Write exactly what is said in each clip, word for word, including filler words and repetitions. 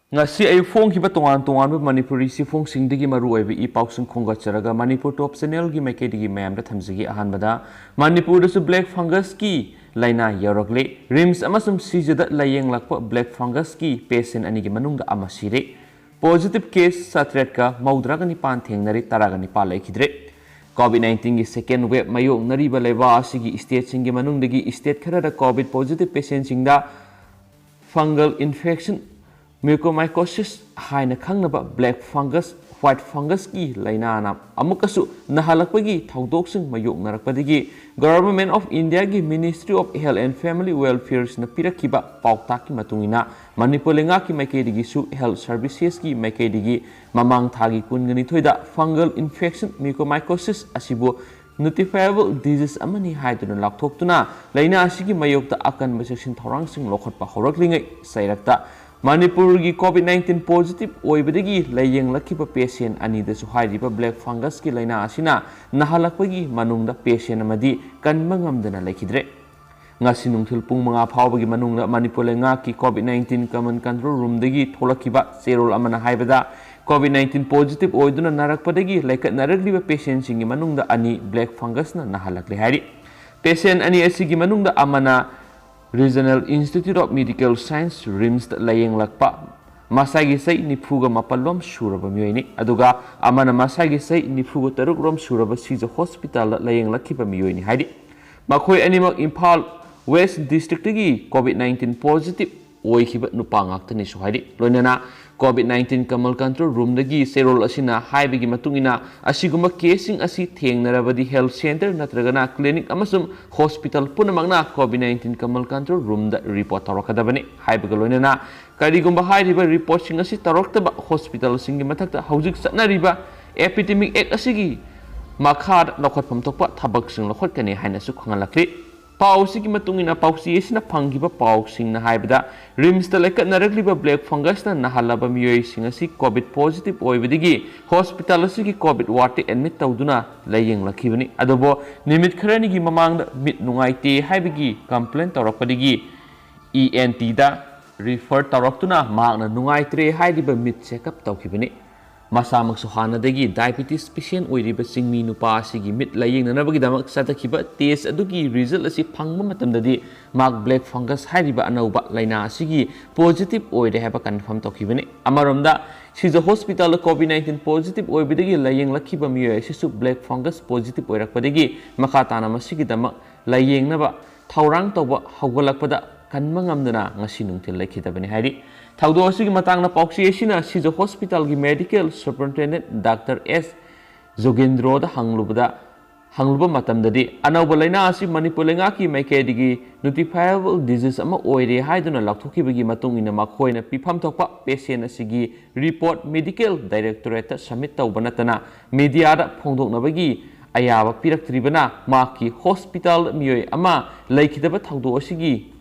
ꯉꯁꯤ ꯑꯌꯨꯛ ꯐꯣꯡꯈꯤꯕ ꯇꯣꯉꯥꯟ ꯇꯣꯉꯥꯟꯕ ꯃꯅꯤꯄꯨꯔꯤ ꯆꯦꯐꯣꯡꯁꯤꯡꯗꯒꯤ ꯃꯔꯨꯑꯣꯏꯕ ꯏ ꯄꯥꯎꯁꯤꯡ ꯈꯣꯝꯒꯠꯆꯔꯒ ꯃꯅꯤꯄꯨꯔ ꯇꯣꯞ ꯆꯦꯅꯦꯜꯒꯤ ꯃꯥꯏꯀꯩꯗꯒꯤ ꯃꯌꯥꯝꯗ ꯊꯝꯖꯒꯦ꯫ ꯑꯍꯥꯟꯕꯗ, ꯃꯅꯤꯄꯨꯔꯗꯁꯨ ꯕ꯭ꯂꯦꯛ ꯐꯪꯒꯁꯀꯤ ꯂꯥꯏꯅꯥ ꯌꯧꯔꯛꯂꯦ꯫ ꯔꯤꯝꯁ ꯑꯃꯁꯨꯡ ꯁꯤꯖꯗ ꯂꯥꯌꯦꯡꯂꯛꯄ ꯕ꯭ꯂꯦꯛ ꯐꯪꯒꯁꯀꯤ ꯄꯦꯁꯦꯟ ꯑꯅꯤꯒꯤ ꯃꯅꯨꯡꯗ ꯑꯃ ꯁꯤꯔꯦ꯫ ꯄꯣꯖꯤꯇꯤꯚ ꯀꯦꯁ ꯆꯥꯇ꯭ꯔꯦꯠꯀ ꯃꯧꯗ꯭ꯔꯥꯒ ꯅꯤꯄꯥꯟ ꯊꯦꯡꯅꯔꯦ, ꯇꯔꯥꯒ ꯅꯤꯄꯥꯟ ꯂꯩꯈꯤꯗ꯭ꯔꯦ꯫ ꯀꯣꯚꯤꯗ ꯅꯥꯏꯟꯇꯤꯟꯒꯤ ꯁꯦꯀꯦꯟ ꯋꯦꯕ ꯃꯥꯌꯣꯛꯅꯔꯤꯕ ꯂꯩꯕꯥꯛ ꯑꯁꯤꯒꯤ ꯁ꯭ꯇꯦꯠꯁꯤꯡꯒꯤ ꯃꯅꯨꯡꯗꯒꯤ ꯁ꯭ꯇꯦꯠ ꯈꯔꯗ ꯀꯣꯚꯤꯗ ꯄꯣꯖꯤꯇꯤꯚ ꯄꯦꯁꯦꯟꯁꯤꯡꯗ ꯐꯪꯒꯜ ꯏꯟꯐꯦꯛꯁꯟ, ꯃ꯭ꯌꯨꯀꯣꯃꯥꯏꯀꯣꯁꯤꯁ ꯍꯥꯏꯅ ꯈꯪꯅꯕ ꯕ꯭ꯂꯦꯛ ꯐꯪꯒꯁ, ꯋꯥꯏꯠ ꯐꯪꯒꯁꯀꯤ ꯂꯥꯏꯅꯥꯅ ꯑꯃꯨꯛꯀꯁꯨ ꯅꯥꯍꯜꯂꯛꯄꯒꯤ ꯊꯧꯗꯣꯛꯁꯤꯡ ꯃꯥꯌꯣꯛꯅꯔꯛꯄꯗꯒꯤ Government of Indiaꯒꯤ Ministry of Health and Family Welfareꯁꯤꯅ ꯄꯤꯔꯛꯈꯤꯕ ꯄꯥꯎꯇꯥꯛꯀꯤ ꯃꯇꯨꯡ ꯏꯟꯅ, ꯃꯅꯤꯄꯨꯔ ꯂꯩꯉꯥꯛꯀꯤ ꯃꯥꯏꯀꯩꯗꯒꯤꯁꯨ ꯍꯦꯜꯊ ꯁꯔꯚꯤꯁꯦꯁꯀꯤ ꯃꯥꯏꯀꯩꯗꯒꯤ ꯃꯃꯥꯡ ꯊꯥꯒꯤ ꯀꯨꯟꯒ ꯅꯤꯊꯣꯏꯗ ꯐꯪꯒꯜ ꯏꯟꯐꯦꯛꯁꯟ, ꯃ꯭ꯌꯨꯀꯣꯃꯥꯏꯀꯣꯁꯤꯁ ꯑꯁꯤꯕꯨ ꯅꯣꯇꯤꯐꯥꯏꯑꯦꯕꯜ ꯗꯤꯖꯤꯖ ꯑꯃꯅꯤ ꯍꯥꯏꯗꯨꯅ ꯂꯥꯎꯊꯣꯛꯇꯨꯅ ꯂꯥꯏꯅꯥ ꯑꯁꯤꯒꯤ ꯃꯥꯌꯣꯛꯇ ꯑꯀꯟꯕ ꯆꯦꯛꯁꯤꯟ ꯊꯧꯔꯥꯡꯁꯤꯡ ꯂꯧꯈꯠꯄ ꯍꯧꯔꯛꯂꯤꯉꯩ ꯆꯩꯔꯛꯇ ꯃꯅꯤꯄꯨꯔꯒꯤ ꯀꯣꯚꯤꯗ ꯅꯥꯏꯟꯇꯤꯟ ꯄꯣꯖꯤꯇꯤꯚ ꯑꯣꯏꯕꯗꯒꯤ ꯂꯥꯌꯦꯡꯂꯛꯈꯤꯕ ꯄꯦꯁꯦꯟ ꯑꯅꯤꯗꯁꯨ ꯍꯥꯏꯔꯤꯕ ꯕ꯭ꯂꯦꯛ ꯐꯪꯒꯁꯀꯤ ꯂꯥꯏꯅꯥ ꯑꯁꯤꯅ ꯅꯥꯍꯜꯂꯛꯄꯒꯤ ꯃꯅꯨꯡꯗ ꯄꯦꯁꯦꯟ ꯑꯃꯗꯤ ꯀꯟꯕ ꯉꯝꯗꯅ ꯂꯩꯈꯤꯗ꯭ꯔꯦ꯫ ꯉꯁꯤ ꯅꯨꯡꯊꯤꯜ ꯄꯨꯡ ꯃꯉꯥ ꯐꯥꯎꯕꯒꯤ ꯃꯅꯨꯡꯗ ꯃꯅꯤꯄꯨꯔ ꯂꯩꯉꯥꯛꯀꯤ ꯀꯣꯚꯤꯗ ꯅꯥꯏꯟꯇꯤꯟ ꯀꯃꯟ ꯀꯟꯇ꯭ꯔꯣꯜ ꯔꯨꯝꯗꯒꯤ ꯊꯣꯛꯂꯛꯈꯤꯕ ꯆꯦꯔꯣꯜ ꯑꯃꯅ ꯍꯥꯏꯕꯗ, ꯀꯣꯚꯤꯗ ꯅꯥꯏꯟꯇꯤꯟ ꯄꯣꯖꯤꯇꯤꯚ ꯑꯣꯏꯗꯨꯅ ꯅꯥꯔꯛꯄꯗꯒꯤ ꯂꯩꯈꯠꯅꯔꯛꯂꯤꯕ ꯄꯦꯁꯦꯟꯁꯤꯡꯒꯤ ꯃꯅꯨꯡꯗ ꯑꯅꯤ ꯕ꯭ꯂꯦꯛ ꯐꯪꯒꯁꯅ ꯅꯥꯍꯜꯂꯛꯂꯦ ꯍꯥꯏꯔꯤ꯫ ꯄꯦꯁꯦꯟ ꯑꯅꯤ ꯑꯁꯤꯒꯤ ꯃꯅꯨꯡꯗ ꯑꯃꯅ Regional Institute of Medical Science, ꯔꯤꯝꯁꯇ ꯂꯥꯌꯦꯡꯂꯛꯄ ꯃꯁꯥꯒꯤ ꯆꯍꯤ ꯅꯤꯐꯨꯒ ꯃꯥꯄꯜ ꯂꯣꯝ ꯁꯨꯔꯕ ꯃꯤꯑꯣꯏꯅꯤ, ꯑꯗꯨꯒ ꯑꯃꯅ ꯃꯁꯥꯒꯤ ꯆꯍꯤ ꯅꯤꯐꯨꯒ ꯇꯔꯨꯛ ꯂꯣꯝ ꯁꯨꯔꯕ ꯁꯤꯖ ꯍꯣꯁꯄꯤꯇꯥꯜꯗ ꯂꯥꯌꯦꯡꯂꯛꯈꯤꯕ ꯃꯤꯑꯣꯏꯅꯤ ꯍꯥꯏꯔꯤ꯫ ꯃꯈꯣꯏ ꯑꯅꯤꯃꯛ ꯏꯝꯐꯥꯜ ꯋꯦꯁ ꯗꯤꯁꯇ꯭ꯔꯤꯛꯇꯒꯤ ꯀꯣꯚꯤꯗ ꯅꯥꯏꯟꯇꯤꯟ ꯄꯣꯖꯤꯇꯤꯚ ꯑꯣꯏꯈꯤꯕ ꯅꯨꯄꯥ ꯉꯥꯛꯇꯅꯤꯁꯨ ꯍꯥꯏꯔꯤ꯫ ꯂꯣꯏꯅꯅ ꯀꯣꯚꯤꯗ ꯅꯥꯏꯟꯇꯤꯟ ꯀꯃꯜ ꯀꯟꯇ꯭ꯔꯣꯜ ꯔꯨꯝꯗꯒꯤ ꯆꯦꯔꯣꯜ ꯑꯁꯤꯅ ꯍꯥꯏꯕꯒꯤ ꯃꯇꯨꯡ ꯏꯟꯅ, ꯑꯁꯤꯒꯨꯝꯕ ꯀꯦꯁꯁꯤꯡ ꯑꯁꯤ ꯊꯦꯡꯅꯔꯕꯗꯤ ꯍꯦꯜꯊ ꯁꯦꯟꯇꯔ ꯅꯠꯇ꯭ꯔꯒꯅ ꯀ꯭ꯂꯤꯅꯤꯛ ꯑꯃꯁꯨꯡ ꯍꯣꯁꯄꯤꯇꯥꯜ ꯄꯨꯝꯅꯃꯛꯅ ꯀꯣꯚꯤꯗ ꯅꯥꯏꯟꯇꯤꯟ ꯀꯃꯜ ꯀꯟꯇ꯭ꯔꯣꯜ ꯔꯨꯝꯗ ꯔꯤꯄꯣꯔꯠ ꯇꯧꯔꯛꯀꯗꯕꯅꯤ꯫ ꯍꯥꯏꯕꯒ ꯂꯣꯏꯅꯅ ꯀꯔꯤꯒꯨꯝꯕ ꯍꯥꯏꯔꯤꯕ ꯔꯤꯄꯣꯔꯠꯁꯤꯡ ꯑꯁꯤ ꯇꯧꯔꯛꯇꯕ ꯍꯣꯁꯄꯤꯇꯥꯜꯁꯤꯡꯒꯤ ꯃꯊꯛꯇ ꯍꯧꯖꯤꯛ ꯆꯠꯅꯔꯤꯕ ꯑꯦꯄꯤꯗꯦꯃꯤꯛ ꯑꯦꯛ ꯑꯁꯤꯒꯤ ꯃꯈꯥꯗ ꯂꯧꯈꯠꯐꯝ ꯊꯣꯛꯄ ꯊꯕꯛꯁꯤꯡ ꯂꯧꯈꯠꯀꯅꯤ ꯍꯥꯏꯅꯁꯨ ꯈꯪꯍꯜꯂꯛꯂꯤ꯫ ꯄꯥꯎ ꯑꯁꯤꯒꯤ ꯃꯇꯨꯡ ꯏꯟꯅ ꯄꯥꯎꯆꯦ ꯑꯁꯤꯅ ꯐꯪꯈꯤꯕ ꯄꯥꯎꯁꯤꯡꯅ ꯍꯥꯏꯕꯗ, ꯔꯤꯝꯁꯇ ꯂꯩꯈꯠꯅꯔꯛꯂꯤꯕ ꯕ꯭ꯂꯦꯛ ꯐꯪꯒꯁꯅ ꯅꯥꯍꯜꯂꯕ ꯃꯤꯑꯣꯏꯁꯤꯡ ꯑꯁꯤ ꯀꯣꯚꯤꯗ ꯄꯣꯖꯤꯇꯤꯚ ꯑꯣꯏꯕꯗꯒꯤ ꯍꯣꯁꯄꯤꯇꯥꯜ ꯑꯁꯤꯒꯤ ꯀꯣꯚꯤꯗ ꯋꯥꯔꯗꯇ ꯑꯦꯗꯃꯤꯠ ꯇꯧꯗꯨꯅ ꯂꯥꯌꯦꯡꯂꯛꯈꯤꯕꯅꯤ꯫ ꯑꯗꯨꯕꯨ ꯅꯨꯃꯤꯠ ꯈꯔꯅꯤꯒꯤ ꯃꯃꯥꯡꯗ ꯃꯤꯠ ꯅꯨꯡꯉꯥꯏꯇꯦ ꯍꯥꯏꯕꯒꯤ ꯀꯝꯄ꯭ꯂꯦꯟ ꯇꯧꯔꯛꯄꯗꯒꯤ ꯏ ꯑꯦꯟ ꯇꯤꯗ ꯔꯤꯐꯔ ꯇꯧꯔꯛꯇꯨꯅ ꯃꯍꯥꯛꯅ ꯅꯨꯡꯉꯥꯏꯇ꯭ꯔꯦ ꯍꯥꯏꯔꯤꯕ ꯃꯤꯠ ꯆꯦꯛꯑꯞ ꯇꯧꯈꯤꯕꯅꯤ꯫ ꯃꯁꯥꯃꯛꯁꯨ ꯍꯥꯟꯅꯗꯒꯤ ꯗꯥꯏꯕꯤꯇꯤꯁ ꯄꯦꯁꯦꯟ ꯑꯣꯏꯔꯤꯕ ꯆꯤꯡꯃꯤ ꯅꯨꯄꯥ ꯑꯁꯤꯒꯤ ꯃꯤꯠ ꯂꯥꯌꯦꯡꯅꯅꯕꯒꯤꯗꯃꯛ ꯆꯠꯊꯈꯤꯕ ꯇꯦꯁ ꯑꯗꯨꯒꯤ ꯔꯤꯖꯜ ꯑꯁꯤ ꯐꯪꯕ ꯃꯇꯝꯗꯗꯤ ꯃꯍꯥꯛ ꯕ꯭ꯂꯦꯛ ꯐꯪꯒꯁ ꯍꯥꯏꯔꯤꯕ ꯑꯅꯧꯕ ꯂꯥꯏꯅꯥ ꯑꯁꯤꯒꯤ ꯄꯣꯖꯤꯇꯤꯚ ꯑꯣꯏꯔꯦ ꯍꯥꯏꯕ ꯀꯟꯐꯥꯔꯝ ꯇꯧꯈꯤꯕꯅꯤ꯫ ꯑꯃꯔꯣꯝꯗ ꯁꯤꯖ ꯍꯣꯁꯄꯤꯇꯥꯜꯗ ꯀꯣꯚꯤꯗ ꯅꯥꯏꯟꯇꯤꯟ ꯄꯣꯖꯤꯇꯤꯚ ꯑꯣꯏꯕꯗꯒꯤ ꯂꯥꯌꯦꯡꯂꯛꯈꯤꯕ ꯃꯤꯑꯣꯏ ꯑꯁꯤꯁꯨ ꯕ꯭ꯂꯦꯛ ꯐꯪꯒꯁ ꯄꯣꯖꯤꯇꯤꯚ ꯑꯣꯏꯔꯛꯄꯗꯒꯤ ꯃꯈꯥ ꯇꯥꯅ ꯃꯁꯤꯒꯤꯗꯃꯛ ꯂꯥꯌꯦꯡꯅꯕ ꯊꯧꯔꯥꯡ ꯇꯧꯕ ꯍꯧꯒꯠꯂꯛꯄꯗ ꯀꯟꯕ ꯉꯝꯗꯅ ꯉꯁꯤ ꯅꯨꯡꯊꯤꯜ ꯂꯩꯈꯤꯗꯕꯅꯤ ꯍꯥꯏꯔꯤ꯫ ꯊꯧꯗꯣꯛ ꯑꯁꯤꯒꯤ ꯃꯇꯥꯡꯗ ꯄꯥꯎꯆꯦ ꯑꯁꯤꯅ ꯁꯤꯖ ꯍꯣꯁꯄꯤꯇꯥꯜꯒꯤ ꯃꯦꯗꯤꯀꯦꯜ ꯁꯨꯄꯔꯤꯟꯇꯦꯟꯗꯦꯟꯠ ꯗꯥꯛꯇꯔ ꯑꯦꯁ ꯖꯣꯒꯦꯟꯗ꯭ꯔꯣꯗ ꯍꯪꯂꯨꯕꯗ, ꯍꯪꯂꯨꯕ ꯃꯇꯝꯗꯗꯤ ꯑꯅꯧꯕ ꯂꯥꯏꯅꯥ ꯑꯁꯤ ꯃꯅꯤꯄꯨꯔ ꯂꯩꯉꯥꯛꯀꯤ ꯃꯥꯏꯀꯩꯗꯒꯤ ꯅꯣꯇꯤꯐꯥꯏꯑꯦꯕꯜ ꯗꯤꯖꯤꯖ ꯑꯃ ꯑꯣꯏꯔꯦ ꯍꯥꯏꯗꯨꯅ ꯂꯥꯎꯊꯣꯛꯈꯤꯕꯒꯤ ꯃꯇꯨꯡ ꯏꯟꯅ ꯃꯈꯣꯏꯅ ꯄꯤꯐꯝ ꯊꯣꯛꯄ ꯄꯦꯁꯦꯟ ꯑꯁꯤꯒꯤ ꯔꯤꯄꯣꯔꯠ ꯃꯦꯗꯤꯀꯦꯜ ꯗꯥꯏꯔꯦꯛꯇꯣꯔꯦꯠꯇ ꯁꯕꯃꯤꯠ ꯇꯧꯕ ꯅꯠꯇꯅ ꯃꯤꯗꯤꯌꯥꯗ ꯐꯣꯡꯗꯣꯛꯅꯕꯒꯤ ꯑꯌꯥꯕ ꯄꯤꯔꯛꯇ꯭ꯔꯤꯕꯅ ꯃꯍꯥꯛꯀꯤ ꯍꯣꯁꯄꯤꯇꯥꯜꯗ ꯃꯤꯑꯣꯏ ꯑꯃ ꯂꯩꯈꯤꯗꯕ ꯊꯧꯗꯣꯛ ꯑꯁꯤꯒꯤ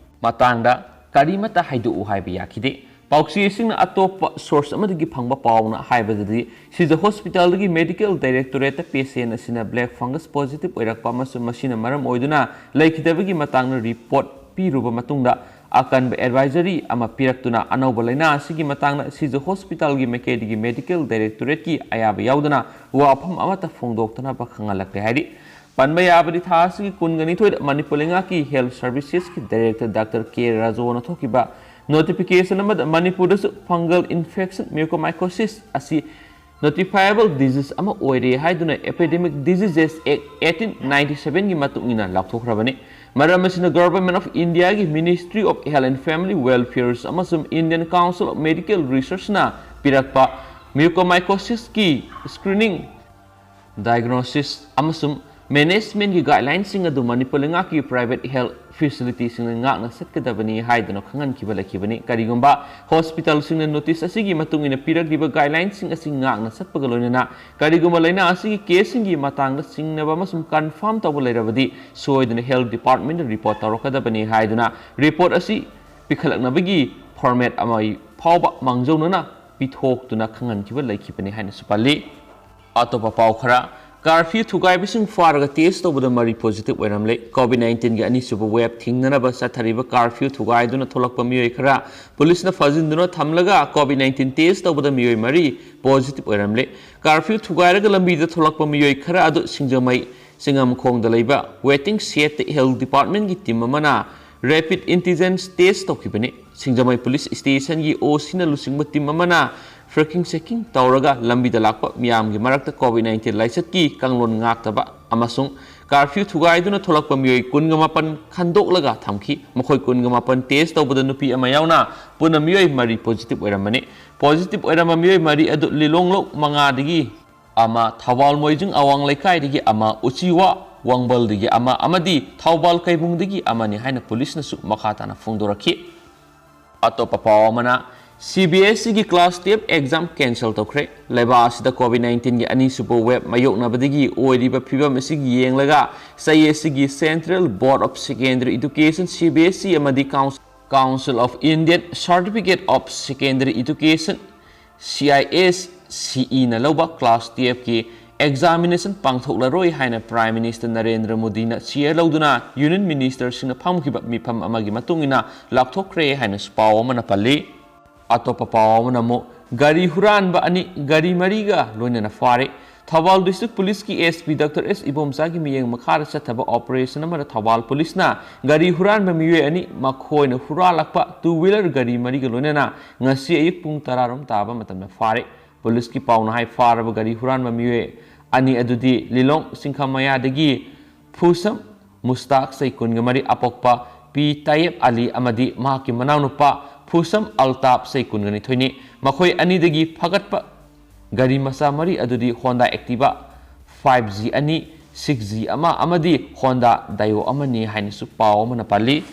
ꯃꯇꯥꯡꯗ ꯀꯔꯤꯃꯠꯇ ꯍꯥꯏꯗꯣꯛꯎ ꯍꯥꯏꯕ ꯌꯥꯈꯤꯗꯦ꯫ ꯄꯥꯎꯆꯦꯁꯤꯡꯅ ꯑꯇꯣꯞꯄ ꯁꯣꯔꯁ ꯑꯃꯗꯒꯤ ꯐꯪꯕ ꯄꯥꯎꯅ ꯍꯥꯏꯕꯗꯗꯤ, ꯁꯤꯖ ꯍꯣꯁꯄꯤꯇꯥꯜꯗꯒꯤ ꯃꯦꯗꯤꯀꯦꯜ ꯗꯥꯏꯔꯦꯛꯇꯣꯔꯦꯠꯇ ꯄꯦꯁꯦꯟ ꯑꯁꯤꯅ ꯕ꯭ꯂꯦꯛ ꯐꯪꯒꯁ ꯄꯣꯖꯤꯇꯤꯚ ꯑꯣꯏꯔꯛꯄ ꯑꯃꯁꯨꯡ ꯃꯁꯤꯅ ꯃꯔꯝ ꯑꯣꯏꯗꯨꯅ ꯂꯩꯈꯤꯗꯕꯒꯤ ꯃꯇꯥꯡꯗ ꯔꯤꯄꯣꯔꯠ ꯄꯤꯔꯨꯕ ꯃꯇꯨꯡꯗ, ꯑꯀꯟꯕ ꯑꯦꯗꯚꯥꯏꯖꯔꯤ ꯑꯃ ꯄꯤꯔꯛꯇꯨꯅ ꯑꯅꯧꯕ ꯂꯥꯏꯅꯥ ꯑꯁꯤꯒꯤ ꯃꯇꯥꯡꯗ ꯁꯤꯖ ꯍꯣꯁꯄꯤꯇꯥꯜꯒꯤ ꯃꯥꯏꯀꯩꯗꯒꯤ ꯃꯦꯗꯤꯀꯦꯜ ꯗꯥꯏꯔꯦꯛꯇꯣꯔꯦꯠꯀꯤ ꯑꯌꯥꯕ ꯌꯥꯎꯗꯅ ꯋꯥꯐꯝ ꯑꯃꯠꯇ ꯐꯣꯡꯗꯣꯛꯇꯅꯕ ꯈꯪꯍꯜꯂꯛꯂꯦ ꯍꯥꯏꯔꯤ꯫ ꯄꯟꯕ ꯌꯥꯕꯗꯤ, ꯊꯥ ꯑꯁꯤꯒꯤ ꯀꯨꯟꯒ ꯅꯤꯊꯣꯏꯗ ꯃꯅꯤꯄꯨꯔ ꯂꯩꯉꯥꯛꯀꯤ ꯍꯦꯜꯊ ꯁꯔꯚꯤꯁꯦꯁꯀꯤ ꯗꯥꯏꯔꯦꯛꯇꯔ ꯗꯥꯛꯇꯔ ꯀꯦ ꯔꯥꯖꯣꯅ ꯊꯣꯛꯈꯤꯕ ꯅꯣꯇꯤꯐꯤꯀꯦꯁꯟ ꯑꯃꯗ ꯃꯅꯤꯄꯨꯔꯗꯁꯨ ꯐꯪꯒꯜ ꯏꯟꯐꯦꯛꯁꯟ ꯃ꯭ꯌꯨꯀꯣꯃꯥꯏꯀꯣꯁꯤꯁ ꯑꯁꯤ ꯅꯣꯇꯤꯐꯥꯏꯑꯦꯕꯜ ꯗꯤꯖꯤꯖ ꯑꯃ ꯑꯣꯏꯔꯦ ꯍꯥꯏꯗꯨꯅ ꯑꯦꯄꯤꯗꯦꯃꯤꯛ ꯗꯤꯖꯤꯖꯦꯁ ꯑꯦꯛ ꯑꯩꯠꯇꯤꯟ ꯅꯥꯏꯟꯇꯤ ꯁꯚꯦꯟꯒꯤ ꯃꯇꯨꯡ ꯏꯟꯅ ꯂꯥꯎꯊꯣꯛꯈ꯭ꯔꯕꯅꯤ꯫ ꯃꯔꯝ ꯑꯁꯤꯅ Government of Indiaꯒꯤ Ministry of Health and Family Welfare ꯑꯃꯁꯨꯡ Indian Council of Medical Researchꯅ ꯄꯤꯔꯛꯄ ꯃ꯭ꯌꯨꯀꯣꯃꯥꯏꯀꯣꯁꯤꯁꯀꯤ ꯁ꯭ꯀ꯭ꯔꯤꯅꯤꯡ, ꯗꯥꯏꯒꯅꯣꯁꯤꯁ ꯑꯃꯁꯨꯡ ꯃꯦꯅꯦꯖꯃꯦꯟꯒꯤ ꯒꯥꯏꯗꯂꯥꯏꯟꯁꯤꯡ ꯑꯗꯨ ꯃꯅꯤꯄꯨꯔ ꯂꯩꯉꯥꯛꯀꯤ ꯄ꯭ꯔꯥꯏꯚꯦꯠ ꯍꯦꯜꯊ ꯐꯦꯁꯤꯂꯤꯇꯤꯁꯤꯡꯅ ꯉꯥꯛꯅ ꯆꯠꯀꯗꯕꯅꯤ ꯍꯥꯏꯗꯨꯅ ꯈꯪꯍꯟꯈꯤꯕ ꯂꯩꯈꯤꯕꯅꯤ꯫ ꯀꯔꯤꯒꯨꯝꯕ ꯍꯣꯁꯄꯤꯇꯥꯜꯁꯤꯡꯅ ꯅꯣꯇꯤꯁ ꯑꯁꯤꯒꯤ ꯃꯇꯨꯡ ꯏꯟꯅ ꯄꯤꯔꯛꯂꯤꯕ ꯒꯥꯏꯗꯂꯥꯏꯟꯁꯤꯡ ꯑꯁꯤ ꯉꯥꯛꯅ ꯆꯠꯄꯒ ꯂꯣꯏꯅꯅ ꯀꯔꯤꯒꯨꯝꯕ ꯂꯥꯏꯅꯥ ꯑꯁꯤꯒꯤ ꯀꯦꯁꯁꯤꯡꯒꯤ ꯃꯇꯥꯡꯗ ꯆꯤꯡꯅꯕ ꯑꯃꯁꯨꯡ ꯀꯟꯐꯥꯔꯝ ꯇꯧꯕ ꯂꯩꯔꯕꯗꯤ, ꯁꯣꯏꯗꯅ ꯍꯦꯜꯊ ꯗꯤꯄꯥꯔꯠꯃꯦꯟꯗ ꯔꯤꯄꯣꯔꯠ ꯇꯧꯔꯛꯀꯗꯕꯅꯤ ꯍꯥꯏꯗꯨꯅ ꯔꯤꯄꯣꯔꯠ ꯑꯁꯤ ꯄꯤꯈꯠꯂꯛꯅꯕꯒꯤ ꯐꯣꯔꯃꯦꯠ ꯑꯃ ꯐꯥꯎꯕ ꯃꯥꯡꯖꯧꯅꯅ ꯄꯤꯊꯣꯛꯇꯨꯅ ꯈꯪꯍꯟꯈꯤꯕ ꯂꯩꯈꯤꯕꯅꯤ ꯍꯥꯏꯅꯁꯨ ꯄꯜꯂꯤ꯫ ꯑꯇꯣꯞꯄ ꯄꯥꯎ ꯈꯔ꯫ Curfew ꯊꯨꯒꯥꯏꯕꯁꯤꯡ ꯐꯥꯔꯒ test ꯇꯧꯕꯗ ꯃꯔꯤ positive ꯑꯣꯏꯔꯝꯂꯦ꯫ COVID nineteen ꯒꯤ ꯑꯅꯤꯁꯨꯕ wave ꯊꯤꯡꯅꯅꯕ ꯆꯠꯊꯔꯤꯕ curfew ꯊꯨꯒꯥꯏꯗꯨꯅ ꯊꯣꯛꯂꯛꯄ ꯃꯤꯑꯣꯏ ꯈꯔ ꯄꯨꯂꯤꯁꯅ ꯐꯥꯖꯤꯟꯗꯨꯅ ꯊꯝꯂꯒ COVID nineteen test ꯇꯧꯕꯗ ꯃꯤꯑꯣꯏ ꯃꯔꯤ positive ꯑꯣꯏꯔꯝꯂꯦ꯫ Curfew ꯊꯨꯒꯥꯏꯔꯒ ꯂꯝꯕꯤꯗ ꯊꯣꯛꯂꯛꯄ ꯃꯤꯑꯣꯏ ꯈꯔ ꯑꯗꯨ ꯁꯤꯡꯖꯃꯩ ꯆꯤꯡꯉꯝꯈꯣꯡꯗ ꯂꯩꯕ waiting shed health department ꯀꯤ team ꯑꯃꯅ rapid antigen test ꯇꯧꯈꯤꯕꯅꯤ꯫ ꯁꯤꯡꯖꯃꯩ police station ꯒꯤ OC ꯅ ꯂꯨꯆꯤꯡꯕ team ꯑꯃꯅ tracking checking ꯇꯧꯔꯒ ꯂꯝꯕꯤꯗ ꯂꯥꯛꯄ ꯃꯤꯌꯥꯝꯒꯤ ꯃꯔꯛꯇ COVID nineteen ꯂꯥꯏꯆꯠꯀꯤ ꯀꯥꯡꯂꯣꯟ ꯉꯥꯛꯇꯕ ꯑꯃꯁꯨꯡ curfew ꯊꯨꯒꯥꯏꯗꯨꯅ ꯊꯣꯛꯂꯛꯄ ꯃꯤꯑꯣꯏ ꯀꯨꯟꯒ ꯃꯥꯄꯟ ꯈꯟꯗꯣꯛꯂꯒ ꯊꯝꯈꯤ꯫ ꯃꯈꯣꯏ ꯀꯨꯟꯒ ꯃꯥꯄꯟ test ꯇꯧꯕꯗ ꯅꯨꯄꯤ ꯑꯃ ꯌꯥꯎꯅ ꯄꯨꯟꯅ ꯃꯤꯑꯣꯏ ꯃꯔꯤ positive ꯑꯣꯏꯔꯝꯕꯅꯤ꯫ Positive ꯑꯣꯏꯔꯝꯕ ꯃꯤꯑꯣꯏ ꯃꯔꯤ ꯑꯗꯨ ꯂꯤꯂꯣꯡ ꯂꯣꯛ ꯃꯉꯥꯗꯒꯤ ꯑꯃ, ꯊꯧꯕꯥꯜ ꯃꯣꯏꯖꯤꯡ ꯑꯋꯥꯡ ꯂꯩꯀꯥꯏꯗꯒꯤ ꯑꯃ, ꯎꯆꯤꯋꯥ ꯋꯥꯡꯕꯜꯗꯒꯤ ꯑꯃ ꯑꯃꯗꯤ ꯊꯧꯕꯥꯜ ꯀꯩꯕꯨꯡꯗꯒꯤ ꯑꯃꯅꯤ ꯍꯥꯏꯅ ꯄꯨꯂꯤꯁꯅꯁꯨ ꯃꯈꯥ ꯇꯥꯅ ꯐꯣꯡꯗꯣꯔꯛꯈꯤ꯫ ꯑꯇꯣꯞꯄ ꯄꯥꯎ ꯑꯃꯅ, CBSE ꯒꯤ class twelve exam cancel ꯇꯧꯈ꯭ꯔꯦ꯫ ꯂꯩꯕꯥꯛ ꯑꯁꯤꯗ COVID nineteen ꯒꯤ ꯑꯅꯤꯁꯨꯕ wave ꯃꯥꯌꯣꯛꯅꯕꯗꯒꯤ ꯑꯣꯏꯔꯤꯕ ꯐꯤꯕꯝ ꯑꯁꯤꯒꯤ ꯌꯦꯡꯂꯒ ꯆꯍꯤ ꯑꯁꯤꯒꯤ Central Board of Secondary Education, CBSE, ꯑꯃꯗꯤ Council Council of Indian Certificate of Secondary Education, CISCE ꯅ ꯂꯧꯕ class twelve ꯀꯤ examination ꯄꯥꯡꯊꯣꯛꯂꯔꯣꯏ ꯍꯥꯏꯅ Prime Minister ꯅꯔꯦꯟꯗ꯭ꯔ ꯃꯣꯗꯤꯅ chair ꯂꯧꯗꯨꯅ Union Minister ꯁꯤꯡꯅ ꯐꯝꯈꯤꯕ ꯃꯤꯐꯝ ꯑꯃꯒꯤ ꯃꯇꯨꯡ ꯏꯟꯅ ꯂꯥꯎꯊꯣꯛꯈ꯭ꯔꯦ ꯍꯥꯏꯅꯁꯨ ꯄꯥꯎ ꯑꯃꯅ ꯄꯜꯂꯤ꯫ ꯑꯇꯣꯞꯄ ꯄꯥꯎ ꯑꯃꯅ ꯑꯃꯨꯛ ꯒꯥꯔꯤ ꯍꯨꯔꯥꯟꯕ ꯑꯅꯤ ꯒꯥꯔꯤ ꯃꯔꯤꯒ ꯂꯣꯏꯅꯅ ꯐꯥꯔꯦ꯫ ꯊꯧꯕꯥꯜ District Police ꯀꯤ SP Doctor S ꯏꯕꯣꯝꯆꯥꯒꯤ ꯃꯤꯠꯌꯦꯡ ꯃꯈꯥꯗ ꯆꯠꯊꯕ operation ꯑꯃꯗ ꯊꯧꯕꯥꯜ ꯄꯨꯂꯤꯁꯅ ꯒꯥꯔꯤ ꯍꯨꯔꯥꯟꯕ ꯃꯤꯑꯣꯏ ꯑꯅꯤ ꯃꯈꯣꯏꯅ ꯍꯨꯔꯥꯜꯂꯛꯄ two wheeler ꯒꯥꯔꯤ ꯃꯔꯤꯒ ꯂꯣꯏꯅꯅ ꯉꯁꯤ ꯑꯌꯨꯛ ꯄꯨꯡ ꯇꯔꯥꯔꯣꯝ ꯇꯥꯕ ꯃꯇꯝꯗ ꯐꯥꯔꯦ꯫ ꯄꯨꯂꯤꯁꯀꯤ ꯄꯥꯎꯅ ꯍꯥꯏ, ꯐꯥꯔꯕ ꯒꯥꯔꯤ ꯍꯨꯔꯥꯟꯕ ꯃꯤꯑꯣꯏ ꯑꯅꯤ ꯑꯗꯨꯗꯤ ꯂꯤꯂꯣꯡ ꯁꯤꯡꯈꯥꯃꯌꯥꯗꯒꯤ ꯐꯨꯁꯝ ꯃꯨꯁꯇꯥꯛ, ꯆꯍꯤ ꯀꯨꯟꯒ ꯃꯔꯤ, ꯑꯄꯣꯛꯄ ꯄꯤ ꯇꯥꯌꯦꯕ ꯑꯂꯤ ꯑꯃꯗꯤ ꯃꯍꯥꯛꯀꯤ ꯃꯅꯥꯎꯅꯨꯄꯥ ꯐꯨꯁꯝ ꯑꯜꯇꯥꯞ, ꯆꯍꯤ ꯀꯨꯟꯒ ꯅꯤꯊꯣꯏꯅꯤ꯫ ꯃꯈꯣꯏ ꯑꯅꯤꯗꯒꯤ ꯐꯥꯒꯠꯄ ꯒꯥꯔꯤ ꯃꯆꯥ ꯃꯔꯤ ꯑꯗꯨꯗꯤ Honda Activa five G ꯑꯅꯤ, six G ꯑꯃ ꯑꯃꯗꯤ Honda Daewoo ꯑꯃꯅꯤ ꯍꯥꯏꯅꯁꯨ ꯄꯥꯎ ꯑꯃꯅ ꯄꯜꯂꯤ꯫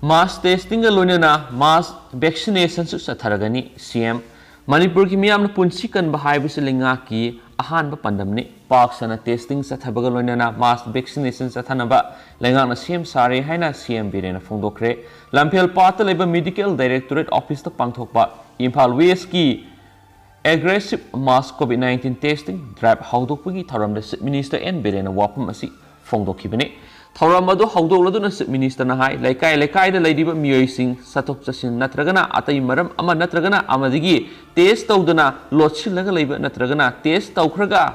Mass testing ꯒ ꯂꯣꯏꯅꯅ mass vaccination ꯁꯨ ꯆꯠꯊꯔꯒꯅꯤ꯫ CM, ꯃꯅꯤꯄꯨꯔꯒꯤ ꯃꯤꯌꯥꯝꯅ ꯄꯨꯟꯁꯤ ꯀꯟꯕ ꯍꯥꯏꯕꯁꯤ ꯂꯩꯉꯥꯛꯀꯤ ꯑꯍꯥꯟꯕ ꯄꯥꯟꯗꯝꯅꯤ꯫ ꯄꯥꯛ ꯁꯟꯅ testing ꯆꯠꯊꯕꯒ ꯂꯣꯏꯅꯅ mass vaccination ꯆꯠꯊꯅꯕ ꯂꯩꯉꯥꯛꯅ ꯁꯦꯝ ꯁꯥꯔꯦ ꯍꯥꯏꯅ CM ꯕꯤꯔꯦꯟꯅ ꯐꯣꯡꯗꯣꯛꯈ꯭ꯔꯦ꯫ ꯂꯝꯐꯦꯜ ꯄꯥꯠꯇ ꯂꯩꯕ Medical Directorate Office ꯇ ꯄꯥꯡꯊꯣꯛꯄ ꯏꯝꯐꯥꯜ West ꯀꯤ Aggressive mass COVID nineteen testing drive ꯍꯧꯗꯣꯛꯄꯒꯤ ꯊꯧꯔꯝꯗ Chief Minister N ꯕꯤꯔꯦꯟꯅ ꯋꯥꯐꯝ ꯑꯁꯤ ꯐꯣꯡꯗꯣꯛꯈꯤꯕꯅꯤ꯫ ꯊꯧꯔꯝ ꯑꯗꯨ ꯍꯧꯗꯣꯛꯂꯗꯨꯅ Chief Ministerꯅ ꯍꯥꯏ, ꯂꯩꯀꯥꯏ ꯂꯩꯀꯥꯏꯗ ꯂꯩꯔꯤꯕ ꯃꯤꯑꯣꯏꯁꯤꯡ ꯆꯠꯊꯣꯛ ꯆꯠꯁꯤꯟ ꯅꯠꯇ꯭ꯔꯒꯅ ꯑꯇꯩ ꯃꯔꯝ ꯑꯃ ꯅꯠꯇ꯭ꯔꯒꯅ ꯑꯃꯗꯒꯤ test ꯇꯧꯗꯅ ꯂꯣꯠꯁꯤꯜꯂꯒ ꯂꯩꯕ ꯅꯠꯇ꯭ꯔꯒꯅ test ꯇꯧꯈ꯭ꯔꯒ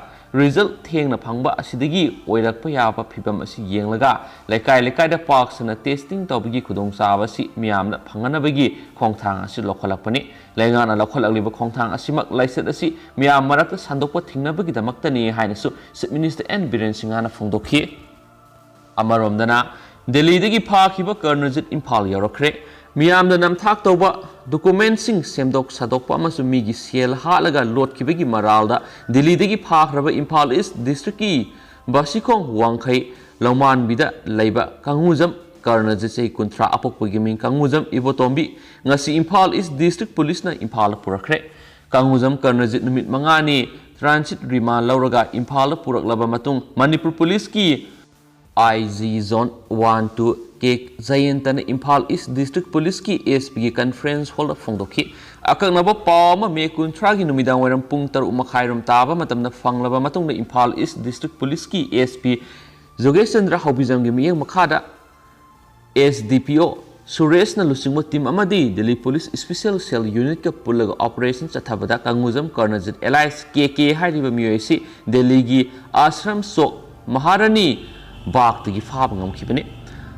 result ꯊꯦꯡꯅ ꯐꯪꯕ ꯑꯁꯤꯗꯒꯤ ꯑꯣꯏꯔꯛꯄ ꯌꯥꯕ ꯐꯤꯚꯝ ꯑꯁꯤ ꯌꯦꯡꯂꯒ ꯂꯩꯀꯥꯏ ꯂꯩꯀꯥꯏꯗ ꯄꯥꯛ ꯁꯟꯅ testing ꯇꯧꯕꯒꯤ ꯈꯨꯗꯣꯡꯆꯥꯕ ꯑꯁꯤ ꯃꯤꯌꯥꯝꯅ ꯐꯪꯍꯟꯅꯕꯒꯤ ꯈꯣꯡꯊꯥꯡ ꯑꯁꯤ ꯂꯧꯈꯠꯂꯛꯄꯅꯤ꯫ ꯂꯩꯉꯥꯛꯅ ꯂꯧꯈꯠꯂꯛꯂꯤꯕ ꯈꯣꯡꯊꯥꯡ ꯑꯁꯤꯃꯛ ꯂꯥꯏꯆꯠ ꯑꯁꯤ ꯃꯤꯌꯥꯝ ꯃꯔꯛꯇ ꯁꯟꯗꯣꯛꯄ ꯊꯤꯡꯅꯕꯒꯤꯗꯃꯛꯇꯅꯤ ꯍꯥꯏꯅꯁꯨ Chief Minister N ꯕꯤꯔꯦꯟ ꯁꯤꯡꯍꯅ ꯐꯣꯡꯗꯣꯛꯈꯤ꯫ ꯑꯃꯔꯣꯝꯗꯅ, ꯗꯦꯜꯂꯤꯗꯒꯤ ꯐꯥꯈꯤꯕ ꯀꯔꯅꯖꯤꯠ ꯏꯝꯐꯥꯜ ꯌꯧꯔꯛꯈ꯭ꯔꯦ꯫ ꯃꯤꯌꯥꯝꯗ ꯅꯝꯊꯥꯛ ꯇꯧꯕ, documentꯁꯤꯡ ꯁꯦꯝꯗꯣꯛ ꯁꯥꯗꯣꯛꯄ ꯑꯃꯁꯨꯡ ꯃꯤꯒꯤ ꯁꯦꯜ ꯍꯥꯠꯂꯒ ꯂꯣꯠꯈꯤꯕꯒꯤ ꯃꯔꯥꯜꯗ ꯗꯦꯜꯂꯤꯗꯒꯤ ꯐꯥꯈ꯭ꯔꯕ ꯏꯝꯐꯥꯜ East Districtꯀꯤ ꯕꯥꯁꯤꯈꯣꯡ ꯋꯥꯡꯈꯩ ꯂꯧꯃꯥꯟꯕꯤꯗ ꯂꯩꯕ ꯀꯪꯉꯨꯖꯝ ꯀꯔꯅꯖꯤꯠ, ꯆꯍꯤ ꯀꯨꯟꯊ꯭ꯔꯥ, ꯑꯄꯣꯛꯄꯒꯤ ꯃꯤꯡ ꯀꯪꯉꯨꯖꯝ ꯏꯕꯣꯇꯣꯝꯕꯤ, ꯉꯁꯤ ꯏꯝꯐꯥꯜ East District Policeꯅ ꯏꯝꯐꯥꯜꯗ ꯄꯨꯔꯛꯈ꯭ꯔꯦ꯫ ꯀꯪꯉꯨꯖꯝ ꯀꯔꯅꯖꯤꯠ ꯅꯨꯃꯤꯠ ꯃꯉꯥꯅꯤ transit remand ꯂꯧꯔꯒ ꯏꯝꯐꯥꯜꯗ ꯄꯨꯔꯛꯂꯕ ꯃꯇꯨꯡ ꯃꯅꯤꯄꯨꯔ ꯄꯨꯂꯤꯁꯀꯤ I G Zone one two K ꯖꯌꯟꯇꯅ Imphal East District Policeꯀꯤ S Pꯒꯤ conference hallꯗ ꯐꯣꯡꯗꯣꯛꯈꯤ꯫ ꯑꯀꯛꯅꯕ ꯄꯥꯎ ꯑꯃ ꯃꯦ ꯀꯨꯟꯊ꯭ꯔꯥꯒꯤ ꯅꯨꯃꯤꯗꯥꯡ ꯋꯥꯏꯔꯝ ꯄꯨꯡ ꯇꯔꯨꯛ ꯃꯈꯥꯏꯔꯣꯝ ꯇꯥꯕ ꯃꯇꯝꯗ ꯐꯪꯂꯕ ꯃꯇꯨꯡꯗ Imphal East District Policeꯀꯤ S P ꯖꯣꯒꯦꯁ Chandra ꯍꯥꯎꯕꯤꯖꯝꯒꯤ ꯃꯤꯠꯌꯦꯡ ꯃꯈꯥꯗ S D P O ꯁꯨꯔꯦꯁꯅ ꯂꯨꯆꯤꯡꯕ team ꯑꯃꯗꯤ Delhi Police Special Cell Unitꯀ ꯄꯨꯜꯂꯒ operation ꯆꯠꯊꯕꯗ ꯀꯪꯉꯨꯖꯝ ꯀꯔꯅꯖꯤꯠ alias K K ꯍꯥꯏꯔꯤꯕ ꯃꯤꯑꯣꯏ ꯑꯁꯤ ꯗꯦꯜꯂꯤꯒꯤ ꯑꯥꯁ꯭ꯔꯝ ꯆꯣꯛ ꯃꯍꯥꯔꯥꯅꯤ ꯕꯥꯒꯇꯒꯤ ꯐꯥꯕ ꯉꯝꯈꯤꯕꯅꯤ꯫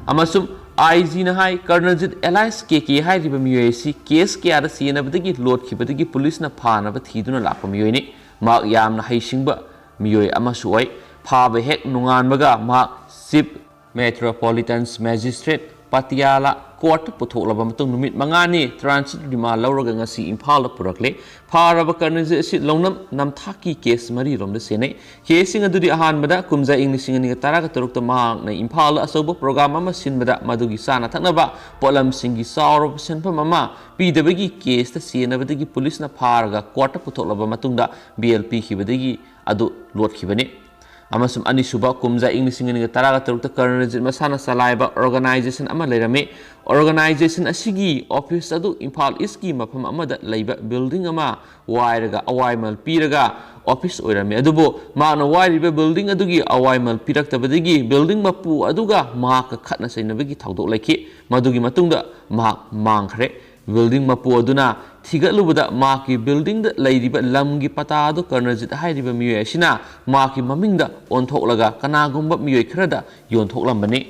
ꯑꯃꯁꯨꯡ I Gꯅ high, Karanjit alias K K ꯍꯥꯏꯔꯤꯕ ꯃꯤꯑꯣꯏ ꯑꯁꯤ case ꯀꯌꯥꯗ ꯆꯦꯟꯅꯕꯗꯒꯤ ꯂꯣꯠꯈꯤꯕꯗꯒꯤ ꯄꯨꯂꯤꯁꯅ ꯐꯥꯅꯕ ꯊꯤꯗꯨꯅ ꯂꯥꯛꯄ ꯃꯤꯑꯣꯏꯅꯤ꯫ ꯃꯍꯥꯛ ꯌꯥꯝꯅ ꯍꯩꯁꯤꯡꯕ ꯃꯤꯑꯣꯏ ꯑꯃꯁꯨ ꯑꯣꯏ꯫ ꯐꯥꯕ ꯍꯦꯛ ꯅꯣꯡꯉꯥꯟꯕꯒ ꯃꯍꯥꯛ Chief Metropolitan Magistrate ꯄꯇꯤꯌꯥꯂꯥ courtꯇ ꯄꯨꯊꯣꯛꯂꯕ ꯃꯇꯨꯡ ꯅꯨꯃꯤꯠ ꯃꯉꯥꯅꯤ transit remand ꯂꯧꯔꯒ ꯉꯁꯤ ꯏꯝꯐꯥꯜꯗ ꯄꯨꯔꯛꯂꯦ꯫ ꯐꯥꯔꯕ ꯀꯔꯅꯖꯤꯠ ꯑꯁꯤ ꯂꯧꯅꯝ ꯅꯝꯊꯥꯛꯀꯤ case ꯃꯔꯤꯔꯣꯝꯗ ꯆꯦꯟꯅꯩ꯫ Caseꯁꯤꯡ ꯑꯗꯨꯗꯤ ꯑꯍꯥꯟꯕꯗ ꯀꯨꯝꯖꯥ ꯏꯪ ꯂꯤꯁꯤꯡ ꯑꯅꯤꯒ ꯇꯔꯥꯒ ꯇꯔꯨꯛꯇ ꯃꯍꯥꯛꯅ ꯏꯝꯐꯥꯜꯗ ꯑꯆꯧꯕ program ꯑꯃ ꯁꯤꯟꯕꯗ ꯃꯗꯨꯒꯤ ꯆꯥꯅ ꯊꯛꯅꯕ ꯄꯣꯠꯂꯝꯁꯤꯡꯒꯤ ꯆꯥꯎꯔꯕ ꯁꯦꯟꯐꯝ ꯑꯃ ꯄꯤꯗꯕꯒꯤ caseꯇ ꯆꯦꯟꯅꯕꯗꯒꯤ ꯄꯨꯂꯤꯁꯅ ꯐꯥꯔꯒ courtꯇ ꯄꯨꯊꯣꯛꯂꯕ ꯃꯇꯨꯡꯗ bail ꯄꯤꯈꯤꯕꯗꯒꯤ ꯑꯗꯨ ꯂꯣꯠꯈꯤꯕꯅꯤ꯫ ꯑꯃꯁꯨꯡ ꯑꯅꯤꯁꯨꯕ ꯀꯨꯝꯖꯥ ꯏꯪ ꯂꯤꯁꯤꯡ ꯑꯅꯤꯒ ꯇꯔꯥꯒ ꯇꯔꯨꯛꯇ ꯀꯔꯅꯖꯤꯠ ꯃꯁꯥꯅ ꯆꯂꯥꯏꯕ organization ꯑꯃ ꯂꯩꯔꯝꯃꯤ꯫ Organization ꯑꯁꯤꯒꯤ office ꯑꯗꯨ ꯏꯝꯐꯥꯜ Eastꯀꯤ ꯃꯐꯝ ꯑꯃꯗ ꯂꯩꯕ building ꯑꯃ ꯋꯥꯏꯔꯒ ꯑꯋꯥꯏꯃꯜ ꯄꯤꯔꯒ office ꯑꯣꯏꯔꯝꯃꯤ꯫ ꯑꯗꯨꯕꯨ ꯃꯍꯥꯛꯅ ꯋꯥꯏꯔꯤꯕ building ꯑꯗꯨꯒꯤ ꯑꯋꯥꯏꯃꯜ ꯄꯤꯔꯛꯇꯕꯗꯒꯤ building ꯃꯄꯨ ꯑꯗꯨꯒ ꯃꯍꯥꯛꯀ ꯈꯠꯅ ꯆꯩꯅꯕꯒꯤ ꯊꯧꯗꯣꯛ ꯂꯩꯈꯤ꯫ ꯃꯗꯨꯒꯤ ꯃꯇꯨꯡꯗ ꯃꯍꯥꯛ ꯃꯥꯡꯈ꯭ꯔꯦ꯫ Building ꯃꯄꯨ ꯑꯗꯨꯅ ꯊꯤꯒꯠꯂꯨꯕꯗ ꯃꯍꯥꯛꯀꯤ buildingꯗ ꯂꯩꯔꯤꯕ ꯂꯝꯒꯤ ꯄꯇꯥ ꯑꯗꯨ ꯀꯔꯅꯖꯤꯠ ꯍꯥꯏꯔꯤꯕ ꯃꯤꯑꯣꯏ ꯑꯁꯤꯅ ꯃꯍꯥꯛꯀꯤ ꯃꯃꯤꯡꯗ ꯑꯣꯟꯊꯣꯛꯂꯒ ꯀꯅꯥꯒꯨꯝꯕ ꯃꯤꯑꯣꯏ ꯈꯔꯗ ꯌꯣꯟꯊꯣꯛꯂꯝꯕꯅꯤ꯫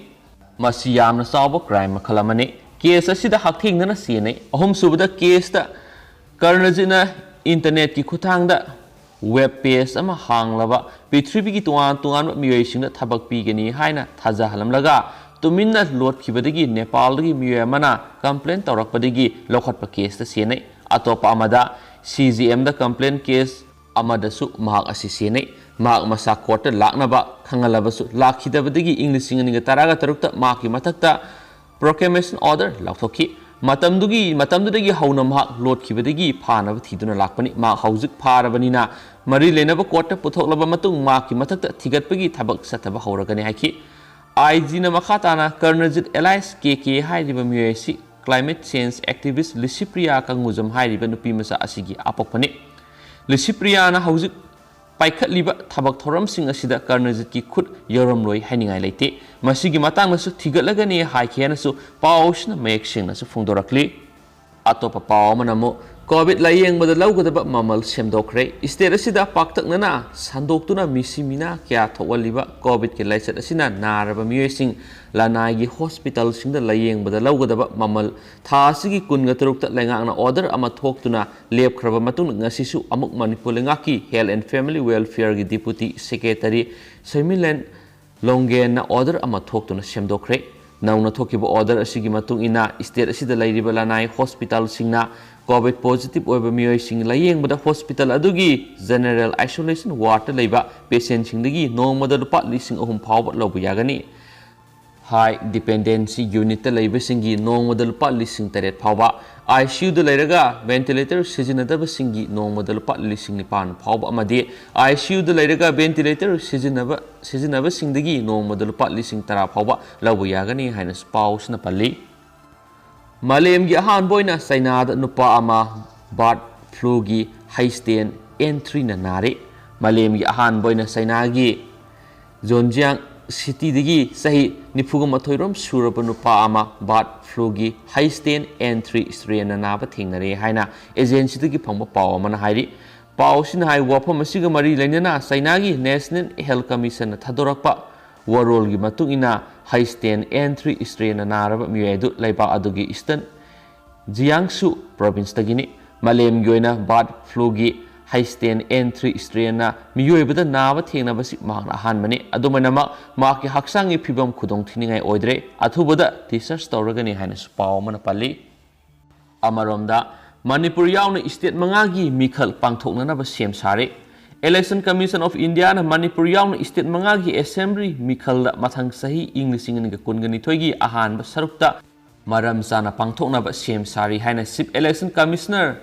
ꯃꯁꯤ ꯌꯥꯝꯅ ꯆꯥꯎꯕ crime ꯃꯈꯜ ꯑꯃꯅꯤ꯫ Case ꯑꯁꯤꯗ ꯍꯛꯊꯦꯡꯅꯅ ꯆꯦꯟꯅꯩ꯫ ꯑꯍꯨꯝꯁꯨꯕꯗ caseꯇ ꯀꯔꯅꯖꯤꯠꯅ internetꯀꯤ ꯈꯨꯠꯊꯥꯡꯗ web page ꯑꯃ ꯍꯥꯡꯂꯕ ꯄ꯭ꯔꯤꯊꯤꯕꯤꯒꯤ ꯇꯣꯉꯥꯟ ꯇꯣꯉꯥꯟꯕ ꯃꯤꯑꯣꯏꯁꯤꯡꯗ ꯊꯕꯛ ꯄꯤꯒꯅꯤ ꯍꯥꯏꯅ ꯊꯥꯖꯍꯜꯂꯝꯂꯒ ꯇꯨꯃꯤꯟꯅ ꯂꯣꯠꯈꯤꯕꯗꯒꯤ ꯅꯦꯄꯥꯜꯗꯒꯤ ꯃꯤꯑꯣꯏ ꯑꯃꯅ complain ꯇꯧꯔꯛꯄꯗꯒꯤ ꯂꯧꯈꯠꯄ caseꯇ ꯆꯦꯟꯅꯩ꯫ ꯑꯇꯣꯞꯄ ꯑꯃꯗ CJMꯗ complain case ꯑꯃꯗꯁꯨ ꯃꯍꯥꯛ ꯑꯁꯤ ꯆꯦꯟꯅꯩ꯫ ꯃꯍꯥꯛ ꯃꯁꯥ courtꯇ ꯂꯥꯛꯅꯕ ꯈꯪꯍꯜꯂꯕꯁꯨ ꯂꯥꯛꯈꯤꯗꯕꯗꯒꯤ ꯏꯪ ꯂꯤꯁꯤꯡ ꯑꯅꯤꯒ ꯇꯔꯥꯒ ꯇꯔꯨꯛꯇ ꯃꯍꯥꯛꯀꯤ ꯃꯊꯛꯇ proclamation order ꯂꯥꯎꯊꯣꯛꯈꯤ꯫ ꯃꯇꯝꯗꯨꯒꯤ, ꯃꯇꯝꯗꯨꯗꯒꯤ ꯍꯧꯅ ꯃꯍꯥꯛ ꯂꯣꯠꯈꯤꯕꯗꯒꯤ ꯐꯥꯅꯕ ꯊꯤꯗꯨꯅ ꯂꯥꯛꯄꯅꯤ꯫ ꯃꯍꯥꯛ ꯍꯧꯖꯤꯛ ꯐꯥꯔꯕꯅꯤꯅ ꯃꯔꯤ ꯂꯩꯅꯕ courtꯇ ꯄꯨꯊꯣꯛꯂꯕ ꯃꯇꯨꯡ ꯃꯍꯥꯛꯀꯤ ꯃꯊꯛꯇ ꯊꯤꯒꯠꯄꯒꯤ ꯊꯕꯛ ꯆꯠꯊꯕ ꯍꯧꯔꯒꯅꯤ ꯍꯥꯏꯈꯤ꯫ IGꯅ ꯃꯈꯥ ꯇꯥꯅ ꯀꯔꯅꯖꯤꯠ alias KK ꯍꯥꯏꯔꯤꯕ ꯃꯤꯑꯣꯏ ꯑꯁꯤ climate change activist ꯂꯤꯁꯤꯄ꯭ꯔꯤꯌꯥ ꯀꯪꯒꯨꯖꯝ ꯍꯥꯏꯔꯤꯕ ꯅꯨꯄꯤ ꯃꯆꯥ ꯑꯁꯤꯒꯤ ꯑꯄꯣꯛꯄꯅꯤ꯫ ꯂꯤꯁꯤꯄ꯭ꯔꯤꯌꯥꯅ ꯍꯧꯖꯤꯛ ꯄꯥꯏꯈꯠꯂꯤꯕ ꯊꯕꯛ ꯊꯧꯔꯝꯁꯤꯡ ꯑꯁꯤꯗ ꯀꯔꯅꯖꯤꯠꯀꯤ ꯈꯨꯠ ꯌꯥꯎꯔꯝꯂꯣꯏ ꯍꯥꯏꯅꯤꯡꯉꯥꯏ ꯂꯩꯇꯦ꯫ ꯃꯁꯤꯒꯤ ꯃꯇꯥꯡꯗꯁꯨ ꯊꯤꯒꯠꯂꯒꯅꯤ ꯍꯥꯏꯈꯤ ꯍꯥꯏꯅꯁꯨ ꯄꯥꯎꯁꯤꯅ ꯃꯌꯦꯛ ꯁꯦꯡꯅꯁꯨ ꯐꯣꯡꯗꯣꯔꯛꯂꯤ꯫ ꯑꯇꯣꯞꯄ ꯄꯥꯎ ꯑꯃꯅ ꯑꯃꯨꯛ COVID ꯂꯥꯌꯦꯡꯕꯗ ꯂꯧꯒꯗꯕ ꯃꯃꯜ ꯁꯦꯝꯗꯣꯛꯈ꯭ꯔꯦ꯫ State ꯑꯁꯤꯗ ꯄꯥꯛꯇꯛꯅꯅ ꯁꯟꯗꯣꯛꯇꯨꯅ ꯃꯤꯁꯤ ꯃꯤꯅꯥ ꯀꯌꯥ ꯊꯣꯛꯍꯜꯂꯤꯕ COVIDꯀꯤ ꯂꯥꯏꯆꯠ ꯑꯁꯤꯅ ꯅꯥꯔꯕ ꯃꯤꯑꯣꯏꯁꯤꯡ ꯂꯅꯥꯏꯒꯤ hospitalꯁꯤꯡꯗ ꯂꯥꯌꯦꯡꯕꯗ ꯂꯧꯒꯗꯕ ꯃꯃꯜ ꯊꯥ ꯑꯁꯤꯒꯤ ꯀꯨꯟꯒ ꯇꯔꯨꯛꯇ ꯂꯩꯉꯥꯛꯅ order ꯑꯃ ꯊꯣꯛꯇꯨꯅ ꯂꯦꯞꯈ꯭ꯔꯕ ꯃꯇꯨꯡꯗ ꯉꯁꯤꯁꯨ ꯑꯃꯨꯛ ꯃꯅꯤꯄꯨꯔ ꯂꯩꯉꯥꯛꯀꯤ Health and Family Welfareꯒꯤ Deputy Secretary ꯁꯣꯏꯃꯤꯂꯦꯟ ꯂꯣꯡꯒꯦꯟꯅ order ꯑꯃ ꯊꯣꯛꯇꯨꯅ ꯁꯦꯝꯗꯣꯛꯈ꯭ꯔꯦ꯫ ꯅꯧꯅ ꯊꯣꯛꯈꯤꯕ order ꯑꯁꯤꯒꯤ ꯃꯇꯨꯡ ꯏꯟꯅ state ꯑꯁꯤꯗ ꯂꯩꯔꯤꯕ ꯂꯅꯥꯏ hospitalꯁꯤꯡꯅ COVID positive ꯑꯣꯏꯕ ꯃꯤꯑꯣꯏꯁꯤꯡ ꯂꯥꯌꯦꯡꯕꯗ hospital ꯑꯗꯨꯒꯤ general isolation wardꯇ ꯂꯩꯕ patientꯁꯤꯡꯗꯒꯤ ꯅꯣꯡꯃꯗ ꯂꯨꯄꯥ ꯂꯤꯁꯤꯡ ꯑꯍꯨꯝ ꯐꯥꯎꯕ ꯂꯧꯕ ꯌꯥꯒꯅꯤ꯫ High Dependency Unitꯇ ꯂꯩꯕꯁꯤꯡꯒꯤ ꯅꯣꯡꯃꯗ ꯂꯨꯄꯥ ꯂꯤꯁꯤꯡ ꯇꯔꯦꯠ ꯐꯥꯎꯕ, ICUꯗ ꯂꯩꯔꯒ ventilator ꯁꯤꯖꯤꯟꯅꯗꯕꯁꯤꯡꯒꯤ ꯅꯣꯡꯃꯗ ꯂꯨꯄꯥ ꯂꯤꯁꯤꯡ ꯅꯤꯄꯥꯟ ꯐꯥꯎꯕ ꯑꯃꯗꯤ ICUꯗ ꯂꯩꯔꯒ ventilator ꯁꯤꯖꯤꯟꯅꯕ, ꯁꯤꯖꯤꯟꯅꯕꯁꯤꯡꯗꯒꯤ ꯅꯣꯡꯃꯗ ꯂꯨꯄꯥ ꯂꯤꯁꯤꯡ ꯇꯔꯥ ꯐꯥꯎꯕ ꯂꯧꯕ ꯌꯥꯒꯅꯤ ꯍꯥꯏꯅꯁꯨ ꯄꯥꯎꯁꯤꯅ ꯄꯜꯂꯤ꯫ ꯃꯥꯂꯦꯝꯒꯤ ꯑꯍꯥꯟꯕ ꯑꯣꯏꯅ ꯆꯩꯅꯥꯗ ꯅꯨꯄꯥ ꯑꯃ bird fluꯒꯤ H ten N threeꯅ ꯅꯥꯔꯦ꯫ ꯃꯥꯂꯦꯝꯒꯤ ꯑꯍꯥꯟꯕ ꯑꯣꯏꯅ ꯆꯩꯅꯥꯒꯤ Zhenjiang cityꯗꯒꯤ ꯆꯍꯤ ꯅꯤꯐꯨꯒ ꯃꯥꯊꯣꯏ ꯔꯣꯝ ꯁꯨꯔꯕ ꯅꯨꯄꯥ ꯑꯃ bird fluꯒꯤ H ten N three strainꯅ ꯅꯥꯕ ꯊꯦꯡꯅꯔꯦ ꯍꯥꯏꯅ agencyꯗꯒꯤ ꯐꯪꯕ ꯄꯥꯎ ꯑꯃꯅ ꯍꯥꯏꯔꯤ꯫ ꯄꯥꯎꯁꯤꯅ ꯍꯥꯏ, ꯋꯥꯐꯝ ꯑꯁꯤꯒ ꯃꯔꯤ ꯂꯩꯅꯅ ꯆꯩꯅꯥꯒꯤ National Health Commissionꯅ ꯊꯥꯗꯣꯔꯛꯄ ꯋꯥꯔꯣꯜꯒꯤ ꯃꯇꯨꯡ ꯏꯟꯅ, H ten N three strainꯅ ꯅꯥꯔꯕ ꯃꯤꯑꯣꯏ ꯑꯗꯨ ꯂꯩꯕꯥꯛ ꯑꯗꯨꯒꯤ Eastern Jiangsu provinceꯇꯒꯤꯅꯤ꯫ ꯃꯥꯂꯦꯝꯒꯤ ꯑꯣꯏꯅ bird fluꯒꯤ H ten N three strainꯅ ꯃꯤꯑꯣꯏꯕꯗ ꯅꯥꯕ ꯊꯦꯡꯅꯕꯁꯤ ꯃꯍꯥꯛꯅ ꯑꯍꯥꯟꯕꯅꯤ꯫ ꯑꯗꯨꯝ ꯑꯣꯏꯅꯃꯛ, ꯃꯍꯥꯛꯀꯤ ꯍꯛꯆꯥꯡꯒꯤ ꯐꯤꯕꯝ ꯈꯨꯗꯣꯡꯊꯤꯅꯤꯡꯉꯥꯏ ꯑꯣꯏꯗ꯭ꯔꯦ, ꯑꯊꯨꯕꯗ discharge ꯇꯧꯔꯒꯅꯤ ꯍꯥꯏꯅꯁꯨ ꯄꯥꯎ ꯑꯃꯅ ꯄꯜꯂꯤ꯫ ꯑꯃꯔꯣꯝꯗ, ꯃꯅꯤꯄꯨꯔ ꯌꯥꯎꯅ state ꯃꯉꯥꯒꯤ ꯃꯤꯈꯜ ꯄꯥꯡꯊꯣꯛꯅꯅꯕ ꯁꯦꯝ ꯁꯥꯔꯦ꯫ Election Commission of Indiaꯅ ꯃꯅꯤꯄꯨꯔ ꯌꯥꯎꯅ state ꯃꯉꯥꯒꯤ assembly ꯃꯤꯈꯜꯗ ꯃꯊꯪ ꯆꯍꯤ ꯏꯪ ꯂꯤꯁꯤꯡ ꯑꯅꯤꯒ ꯀꯨꯟꯒ ꯅꯤꯊꯣꯏꯒꯤ ꯑꯍꯥꯟꯕ ꯁꯔꯨꯛꯇ ꯃꯔꯝ ꯆꯥꯅ ꯄꯥꯡꯊꯣꯛꯅꯕ ꯁꯦꯝ ꯁꯥꯔꯤ ꯍꯥꯏꯅ Chief Election Commissioner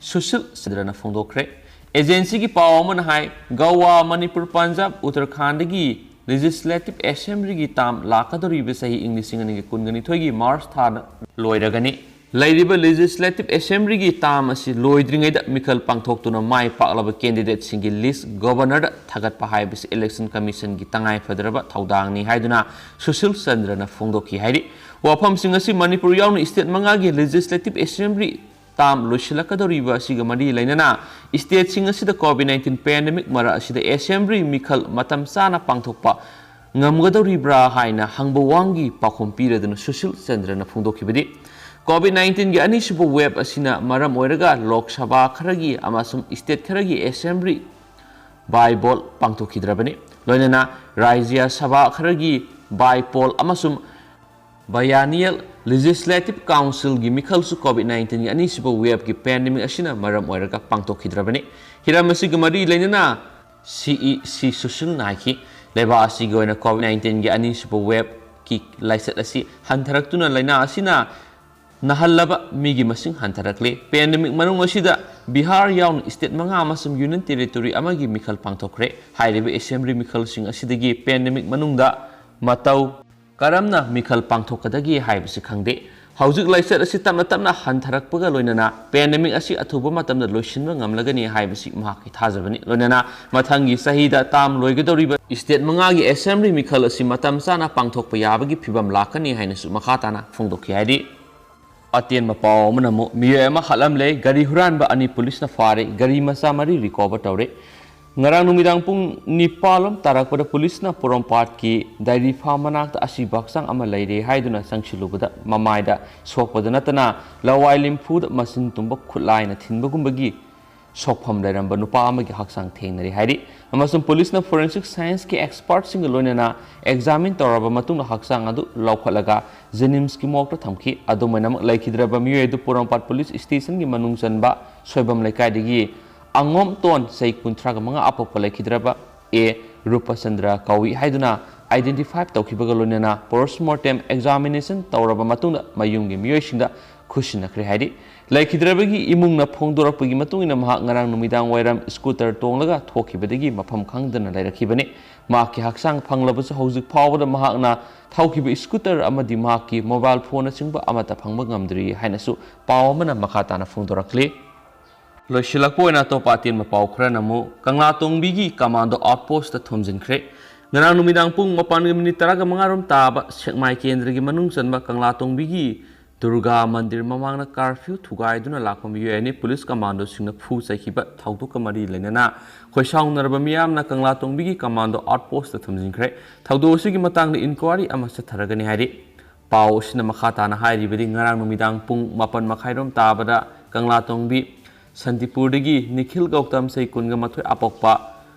ꯁꯨꯁꯤꯜ ꯆꯟꯗ꯭ꯔꯅ ꯐꯣꯡꯗꯣꯛꯈ꯭ꯔꯦ꯫ Agencyꯒꯤ ꯄꯥꯎ ꯑꯃꯅ ꯍꯥꯏ, ꯒꯋꯥ, ꯃꯅꯤꯄꯨꯔ, ꯄꯟꯖꯥꯕ, ꯎꯠꯇꯔꯈꯥꯟꯗꯒꯤ Legislative Assemblyꯒꯤ term ꯂꯥꯛꯀꯗꯧꯔꯤꯕ ꯆꯍꯤ ꯏꯪ ꯂꯤꯁꯤꯡ ꯑꯅꯤꯒ ꯀꯨꯟꯒ ꯅꯤꯊꯣꯏꯒꯤ March ꯊꯥꯗ ꯂꯣꯏꯔꯒꯅꯤ꯫ ꯂꯩꯔꯤꯕ Legislative Assemblyꯒꯤ term ꯑꯁꯤ ꯂꯣꯏꯗ꯭ꯔꯤꯉꯩꯗ ꯃꯤꯈꯜ ꯄꯥꯡꯊꯣꯛꯇꯨꯅ ꯃꯥꯏ ꯄꯥꯛꯂꯕ candidateꯁꯤꯡꯒꯤ list Governorꯗ ꯊꯥꯒꯠꯄ ꯍꯥꯏꯕꯁꯤ Election Commissionꯒꯤ ꯇꯉꯥꯏ ꯐꯗ꯭ꯔꯕ ꯊꯧꯗꯥꯡꯅꯤ ꯍꯥꯏꯗꯨꯅ ꯁꯨꯁꯤꯜ ꯆꯟꯗ꯭ꯔꯅ ꯐꯣꯡꯗꯣꯛꯈꯤ ꯍꯥꯏꯔꯤ꯫ ꯋꯥꯐꯝꯁꯤꯡ ꯑꯁꯤ ꯃꯅꯤꯄꯨꯔ ꯌꯥꯎꯅ state ꯃꯉꯥꯒꯤ Legislative Assembly term ꯂꯣꯏꯁꯤꯜꯂꯛꯀꯗꯧꯔꯤꯕ ꯑꯁꯤꯒ ꯃꯔꯤ ꯂꯩꯅꯅ stateꯁꯤꯡ ꯑꯁꯤꯗ COVID nineteen pandemic ꯃꯔꯛ ꯑꯁꯤꯗ assembly ꯃꯤꯈꯜ ꯃꯇꯝ ꯆꯥꯅ ꯄꯥꯡꯊꯣꯛꯄ ꯉꯝꯒꯗꯧꯔꯤꯕ꯭ꯔꯥ ꯍꯥꯏꯅ ꯍꯪꯕ ꯋꯥꯍꯪꯒꯤ ꯄꯥꯎꯈꯨꯝ ꯄꯤꯔꯗꯨꯅ ꯁꯨꯁꯤꯜ ꯆꯟꯗ꯭ꯔꯅ ꯐꯣꯡꯗꯣꯛꯈꯤꯕꯗꯤ, COVID nineteenꯒꯤ ꯑꯅꯤꯁꯨꯕ wave ꯑꯁꯤꯅ ꯃꯔꯝ ꯑꯣꯏꯔꯒ ꯂꯣꯛ ꯁꯚꯥ ꯈꯔꯒꯤ ꯑꯃꯁꯨꯡ state ꯈꯔꯒꯤ assembly by poll ꯄꯥꯡꯊꯣꯛꯈꯤꯗ꯭ꯔꯕꯅꯤ꯫ ꯂꯣꯏꯅꯅ ꯔꯥꯖ꯭ꯌ ꯁꯚꯥ ꯈꯔꯒꯤ by poll ꯑꯃꯁꯨꯡ Biennial Legislative Councilꯒꯤ ꯃꯤꯈꯜꯁꯨ COVID nineteenꯒꯤ ꯑꯅꯤꯁꯨꯕ waveꯀꯤ pandemic ꯑꯁꯤꯅ ꯃꯔꯝ ꯑꯣꯏꯔꯒ ꯄꯥꯡꯊꯣꯛꯈꯤꯗ꯭ꯔꯕꯅꯤ꯫ ꯍꯤꯔꯝ ꯑꯁꯤꯒ ꯃꯔꯤ ꯂꯩꯅꯅ CEC ꯁꯨꯁꯤꯜꯅ ꯍꯥꯏꯈꯤ, ꯂꯩꯕꯥꯛ ꯑꯁꯤꯒꯤ ꯑꯣꯏꯅ COVID nineteenꯒꯤ ꯑꯅꯤꯁꯨꯕ wave ꯀꯤ ꯂꯥꯏꯆꯠ ꯑꯁꯤ ꯍꯟꯊꯔꯛꯇꯨꯅ ꯂꯥꯏꯅꯥ ꯑꯁꯤꯅ ꯅꯥꯍꯜꯂꯕ ꯃꯤꯒꯤ ꯃꯁꯤꯡ ꯍꯟꯊꯔꯛꯂꯦ꯫ ꯄꯦꯟꯗꯦꯃꯤꯛ ꯃꯅꯨꯡ ꯑꯁꯤꯗ ꯕꯤꯍꯥꯔ ꯌꯥꯎꯅ ꯁ꯭ꯇꯦꯠ ꯃꯉꯥ ꯑꯃꯁꯨꯡ ꯌꯨꯅꯤꯌꯟ ꯇꯦꯔꯤꯇꯣꯔꯤ ꯑꯃꯒꯤ ꯃꯤꯈꯜ ꯄꯥꯡꯊꯣꯛꯈ꯭ꯔꯦ꯫ ꯍꯥꯏꯔꯤꯕ ꯑꯦꯁꯦꯝꯕ꯭ꯂꯤ ꯃꯤꯈꯜꯁꯤꯡ ꯑꯁꯤꯗꯒꯤ ꯄꯦꯟꯗꯦꯃꯤꯛ ꯃꯅꯨꯡꯗ ꯃꯇꯧ ꯀꯔꯝꯅ ꯃꯤꯈꯜ ꯄꯥꯡꯊꯣꯛꯀꯗꯒꯦ ꯍꯥꯏꯕꯁꯤ ꯈꯪꯗꯦ꯫ ꯍꯧꯖꯤꯛ ꯂꯥꯏꯆꯠ ꯑꯁꯤ ꯇꯞꯅ ꯇꯞꯅ ꯍꯟꯊꯔꯛꯄꯒ ꯂꯣꯏꯅꯅ ꯄꯦꯟꯗꯦꯃꯤꯛ ꯑꯁꯤ ꯑꯊꯨꯕ ꯃꯇꯝꯗ ꯂꯣꯏꯁꯤꯟꯕ ꯉꯝꯂꯒꯅꯤ ꯍꯥꯏꯕꯁꯤ ꯃꯍꯥꯛꯀꯤ ꯊꯥꯖꯕꯅꯤ꯫ ꯂꯣꯏꯅꯅ ꯃꯊꯪꯒꯤ ꯆꯍꯤꯗ ꯇꯥꯝ ꯂꯣꯏꯒꯗꯧꯔꯤꯕ ꯁ꯭ꯇꯦꯠ ꯃꯉꯥꯒꯤ ꯑꯦꯁꯦꯝꯕ꯭ꯂꯤ ꯃꯤꯈꯜ ꯑꯁꯤ ꯃꯇꯝ ꯆꯥꯅ ꯄꯥꯡꯊꯣꯛꯄ ꯌꯥꯕꯒꯤ ꯐꯤꯕꯝ ꯂꯥꯛꯀꯅꯤ ꯍꯥꯏꯅꯁꯨ ꯃꯈꯥ ꯇꯥꯅ ꯐꯣꯡꯗꯣꯛꯈꯤ ꯍꯥꯏꯔꯤ꯫ ꯑꯇꯦꯟꯕ ꯄꯥꯎ ꯑꯃꯅ ꯑꯃꯨꯛ ꯃꯤꯑꯣꯏ ꯑꯃ ꯍꯥꯠꯂꯝꯂꯦ, ꯒꯥꯔꯤ ꯍꯨꯔꯥꯟꯕ ꯑꯅꯤ ꯄꯨꯂꯤꯁꯅ ꯐꯥꯔꯦ, ꯒꯥꯔꯤ ꯃꯆꯥ ꯃꯔꯤ ꯔꯤꯀꯣꯚꯔ ꯇꯧꯔꯦ꯫ ꯉꯔꯥꯡ ꯅꯨꯃꯤꯗꯥꯡ ꯄꯨꯡ ꯅꯤꯄꯥꯜ ꯂꯣꯝ ꯇꯥꯔꯛꯄꯗ ꯄꯨꯂꯤꯁꯅ ꯄꯣꯔꯣꯝꯄꯥꯠꯀꯤ ꯗꯥꯏꯔꯤ ꯐꯥꯝ ꯃꯅꯥꯛꯇ ꯑꯁꯤꯕ ꯍꯛꯆꯥꯡ ꯑꯃ ꯂꯩꯔꯦ ꯍꯥꯏꯗꯨꯅ ꯆꯪꯁꯤꯜꯂꯨꯕꯗ ꯃꯃꯥꯏꯗ ꯁꯣꯛꯄꯗ ꯅꯠꯇꯅ ꯂꯋꯥꯏ ꯂꯤꯝꯐꯨꯗ ꯃꯆꯤꯟ ꯇꯨꯝꯕ ꯈꯨꯠꯂꯥꯏꯅ ꯊꯤꯟꯕꯒꯨꯝꯕꯒꯤ ꯁꯣꯛꯐꯝ ꯂꯩꯔꯝꯕ ꯅꯨꯄꯥ ꯑꯃꯒꯤ ꯍꯛꯆꯥꯡ ꯊꯦꯡꯅꯔꯦ ꯍꯥꯏꯔꯤ꯫ ꯑꯃꯁꯨꯡ ꯄꯨꯂꯤꯁꯅ ꯐꯣꯔꯦꯟꯁꯤꯛ ꯁꯥꯏꯟꯁꯀꯤ ꯑꯦꯛꯁꯄꯔꯠꯁꯤꯡꯒ ꯂꯣꯏꯅꯅ ꯑꯦꯛꯖꯥꯃꯤꯟ ꯇꯧꯔꯕ ꯃꯇꯨꯡꯗ ꯍꯛꯆꯥꯡ ꯑꯗꯨ ꯂꯧꯈꯠꯂꯒ ꯖꯦꯅꯤꯝꯁꯀꯤ ꯃꯣꯔꯒꯇ ꯊꯝꯈꯤ꯫ ꯑꯗꯨꯝ ꯑꯣꯏꯅꯃꯛ ꯂꯩꯈꯤꯗ꯭ꯔꯕ ꯃꯤꯑꯣꯏ ꯑꯗꯨ ꯄꯣꯔꯣꯝꯄꯥꯠ ꯄꯨꯂꯤꯁ ꯁ꯭ꯇꯦꯁꯟꯒꯤ ꯃꯅꯨꯡ ꯆꯟꯕ ꯁꯣꯏꯕꯝ ꯂꯩꯀꯥꯏꯗꯒꯤ ꯑꯉꯣꯝꯇꯣꯟ, ꯆꯍꯤ ꯀꯨꯟꯊ꯭ꯔꯥꯒ ꯃꯉꯥ ꯑꯄꯣꯛꯄ ꯂꯩꯈꯤꯗ꯭ꯔꯕ ꯑꯦ ꯔꯨꯄꯆꯟꯗ꯭ꯔ ꯀꯧꯏ ꯍꯥꯏꯗꯨꯅ ꯑꯥꯏꯗꯦꯟꯇꯤꯐꯥꯏ ꯇꯧꯈꯤꯕꯒ ꯂꯣꯏꯅꯅ ꯄꯣꯁꯃꯣꯔꯇꯦꯝ ꯑꯦꯛꯖꯥꯃꯤꯅꯦꯁꯟ ꯇꯧꯔꯕ ꯃꯇꯨꯡꯗ ꯃꯌꯨꯝꯒꯤ ꯃꯤꯑꯣꯏꯁꯤꯡꯗ ꯈꯨꯠꯁꯤꯟꯅꯈ꯭ꯔꯦ ꯍꯥꯏꯔꯤ꯫ ꯂꯩꯈꯤꯗ꯭ꯔꯕꯒꯤ ꯏꯃꯨꯡꯅ ꯐꯣꯡꯗꯣꯔꯛꯄꯒꯤ ꯃꯇꯨꯡ ꯏꯟꯅ ꯃꯍꯥꯛ ꯉꯔꯥꯡ ꯅꯨꯃꯤꯗꯥꯡ ꯋꯥꯏꯔꯝ ꯁ꯭ꯀꯨꯇꯔ ꯇꯣꯡꯂꯒ ꯊꯣꯛꯈꯤꯕꯗꯒꯤ ꯃꯐꯝ ꯈꯪꯗꯅ ꯂꯩꯔꯛꯈꯤꯕꯅꯤ꯫ ꯃꯍꯥꯛꯀꯤ ꯍꯛꯆꯥꯡ ꯐꯪꯂꯕꯁꯨ ꯍꯧꯖꯤꯛ ꯐꯥꯎꯕꯗ ꯃꯍꯥꯛꯅ ꯊꯧꯈꯤꯕ ꯁ꯭ꯀꯨꯇꯔ ꯑꯃꯗꯤ ꯃꯍꯥꯛꯀꯤ ꯃꯣꯕꯥꯏꯜ ꯐꯣꯟꯅꯆꯤꯡꯕ ꯑꯃꯠꯇ ꯐꯪꯕ ꯉꯝꯗ꯭ꯔꯤ ꯍꯥꯏꯅꯁꯨ ꯄꯥꯎ ꯑꯃꯅ ꯃꯈꯥ ꯇꯥꯅ ꯐꯣꯡꯗꯣꯔꯛꯂꯤ꯫ ꯂꯣꯏꯁꯤꯜꯂꯛꯄ ꯑꯣꯏꯅ ꯑꯇꯣꯞꯄ ꯑꯇꯦꯟꯕ ꯄꯥꯎ ꯈꯔꯅ ꯑꯃꯨꯛ ꯀꯪꯂꯥꯇꯣꯡꯕꯤꯒꯤ ꯀꯃꯥꯟꯗꯣ ꯑꯥꯎꯠꯄꯣꯁꯇ ꯊꯣꯝꯖꯤꯟꯈ꯭ꯔꯦ꯫ ꯉꯔꯥꯡ ꯅꯨꯃꯤꯗꯥꯡ ꯄꯨꯡ ꯃꯥꯄꯟꯒ ꯃꯤꯅꯤꯠ ꯇꯔꯥꯒ ꯃꯉꯥ ꯔꯣꯝ ꯇꯥꯕ ꯁꯦꯛꯃꯥꯏ ꯀꯦꯟꯗ꯭ꯔꯒꯤ ꯃꯅꯨꯡ ꯆꯟꯕ ꯀꯪꯂꯥꯇꯣꯡꯕꯤꯒꯤ ꯗꯨꯔꯒꯥ ꯃꯟꯗꯤꯔ ꯃꯃꯥꯡꯗ ꯀꯥꯔꯐ꯭ꯌꯨ ꯊꯨꯒꯥꯏꯗꯨꯅ ꯂꯥꯛꯄ ꯃꯤꯑꯣꯏ ꯑꯅꯤ ꯄꯨꯂꯤꯁ ꯀꯃꯥꯟꯗꯣꯁꯤꯡꯅ ꯐꯨ ꯆꯩꯈꯤꯕ ꯊꯧꯗꯣꯛꯀ ꯃꯔꯤ ꯂꯩꯅꯅ ꯈꯣꯏꯁꯥꯎꯅꯔꯕ ꯃꯤꯌꯥꯝꯅ ꯀꯪꯂꯥꯇꯣꯡꯕꯤꯒꯤ ꯀꯃꯥꯟꯗꯣ ꯑꯥꯎꯠꯄꯣꯁꯇ ꯊꯣꯝꯖꯤꯟꯈ꯭ꯔꯦ꯫ ꯊꯧꯗꯣꯛ ꯑꯁꯤꯒꯤ ꯃꯇꯥꯡꯗ ꯏꯟꯀ꯭ꯋꯥꯔꯤ ꯑꯃ ꯆꯠꯊꯔꯒꯅꯤ ꯍꯥꯏꯔꯤ꯫ ꯄꯥꯎ ꯑꯁꯤꯅ ꯃꯈꯥ ꯇꯥꯅ ꯍꯥꯏꯔꯤꯕꯗꯤ, ꯉꯔꯥꯡ ꯅꯨꯃꯤꯗꯥꯡ ꯄꯨꯡ ꯃꯥꯄꯟ ꯃꯈꯥꯏꯔꯣꯝ ꯇꯥꯕꯗ ꯀꯪꯂꯥꯇꯣꯡꯕꯤ ꯁꯥꯟꯇꯤꯄꯨꯔꯗꯒꯤ ꯅꯤꯈꯤꯜ ꯒꯧꯇꯝ, ꯆꯍꯤ ꯀꯨꯟꯒ ꯃꯥꯊꯣꯏ ꯑꯄꯣꯛꯄ,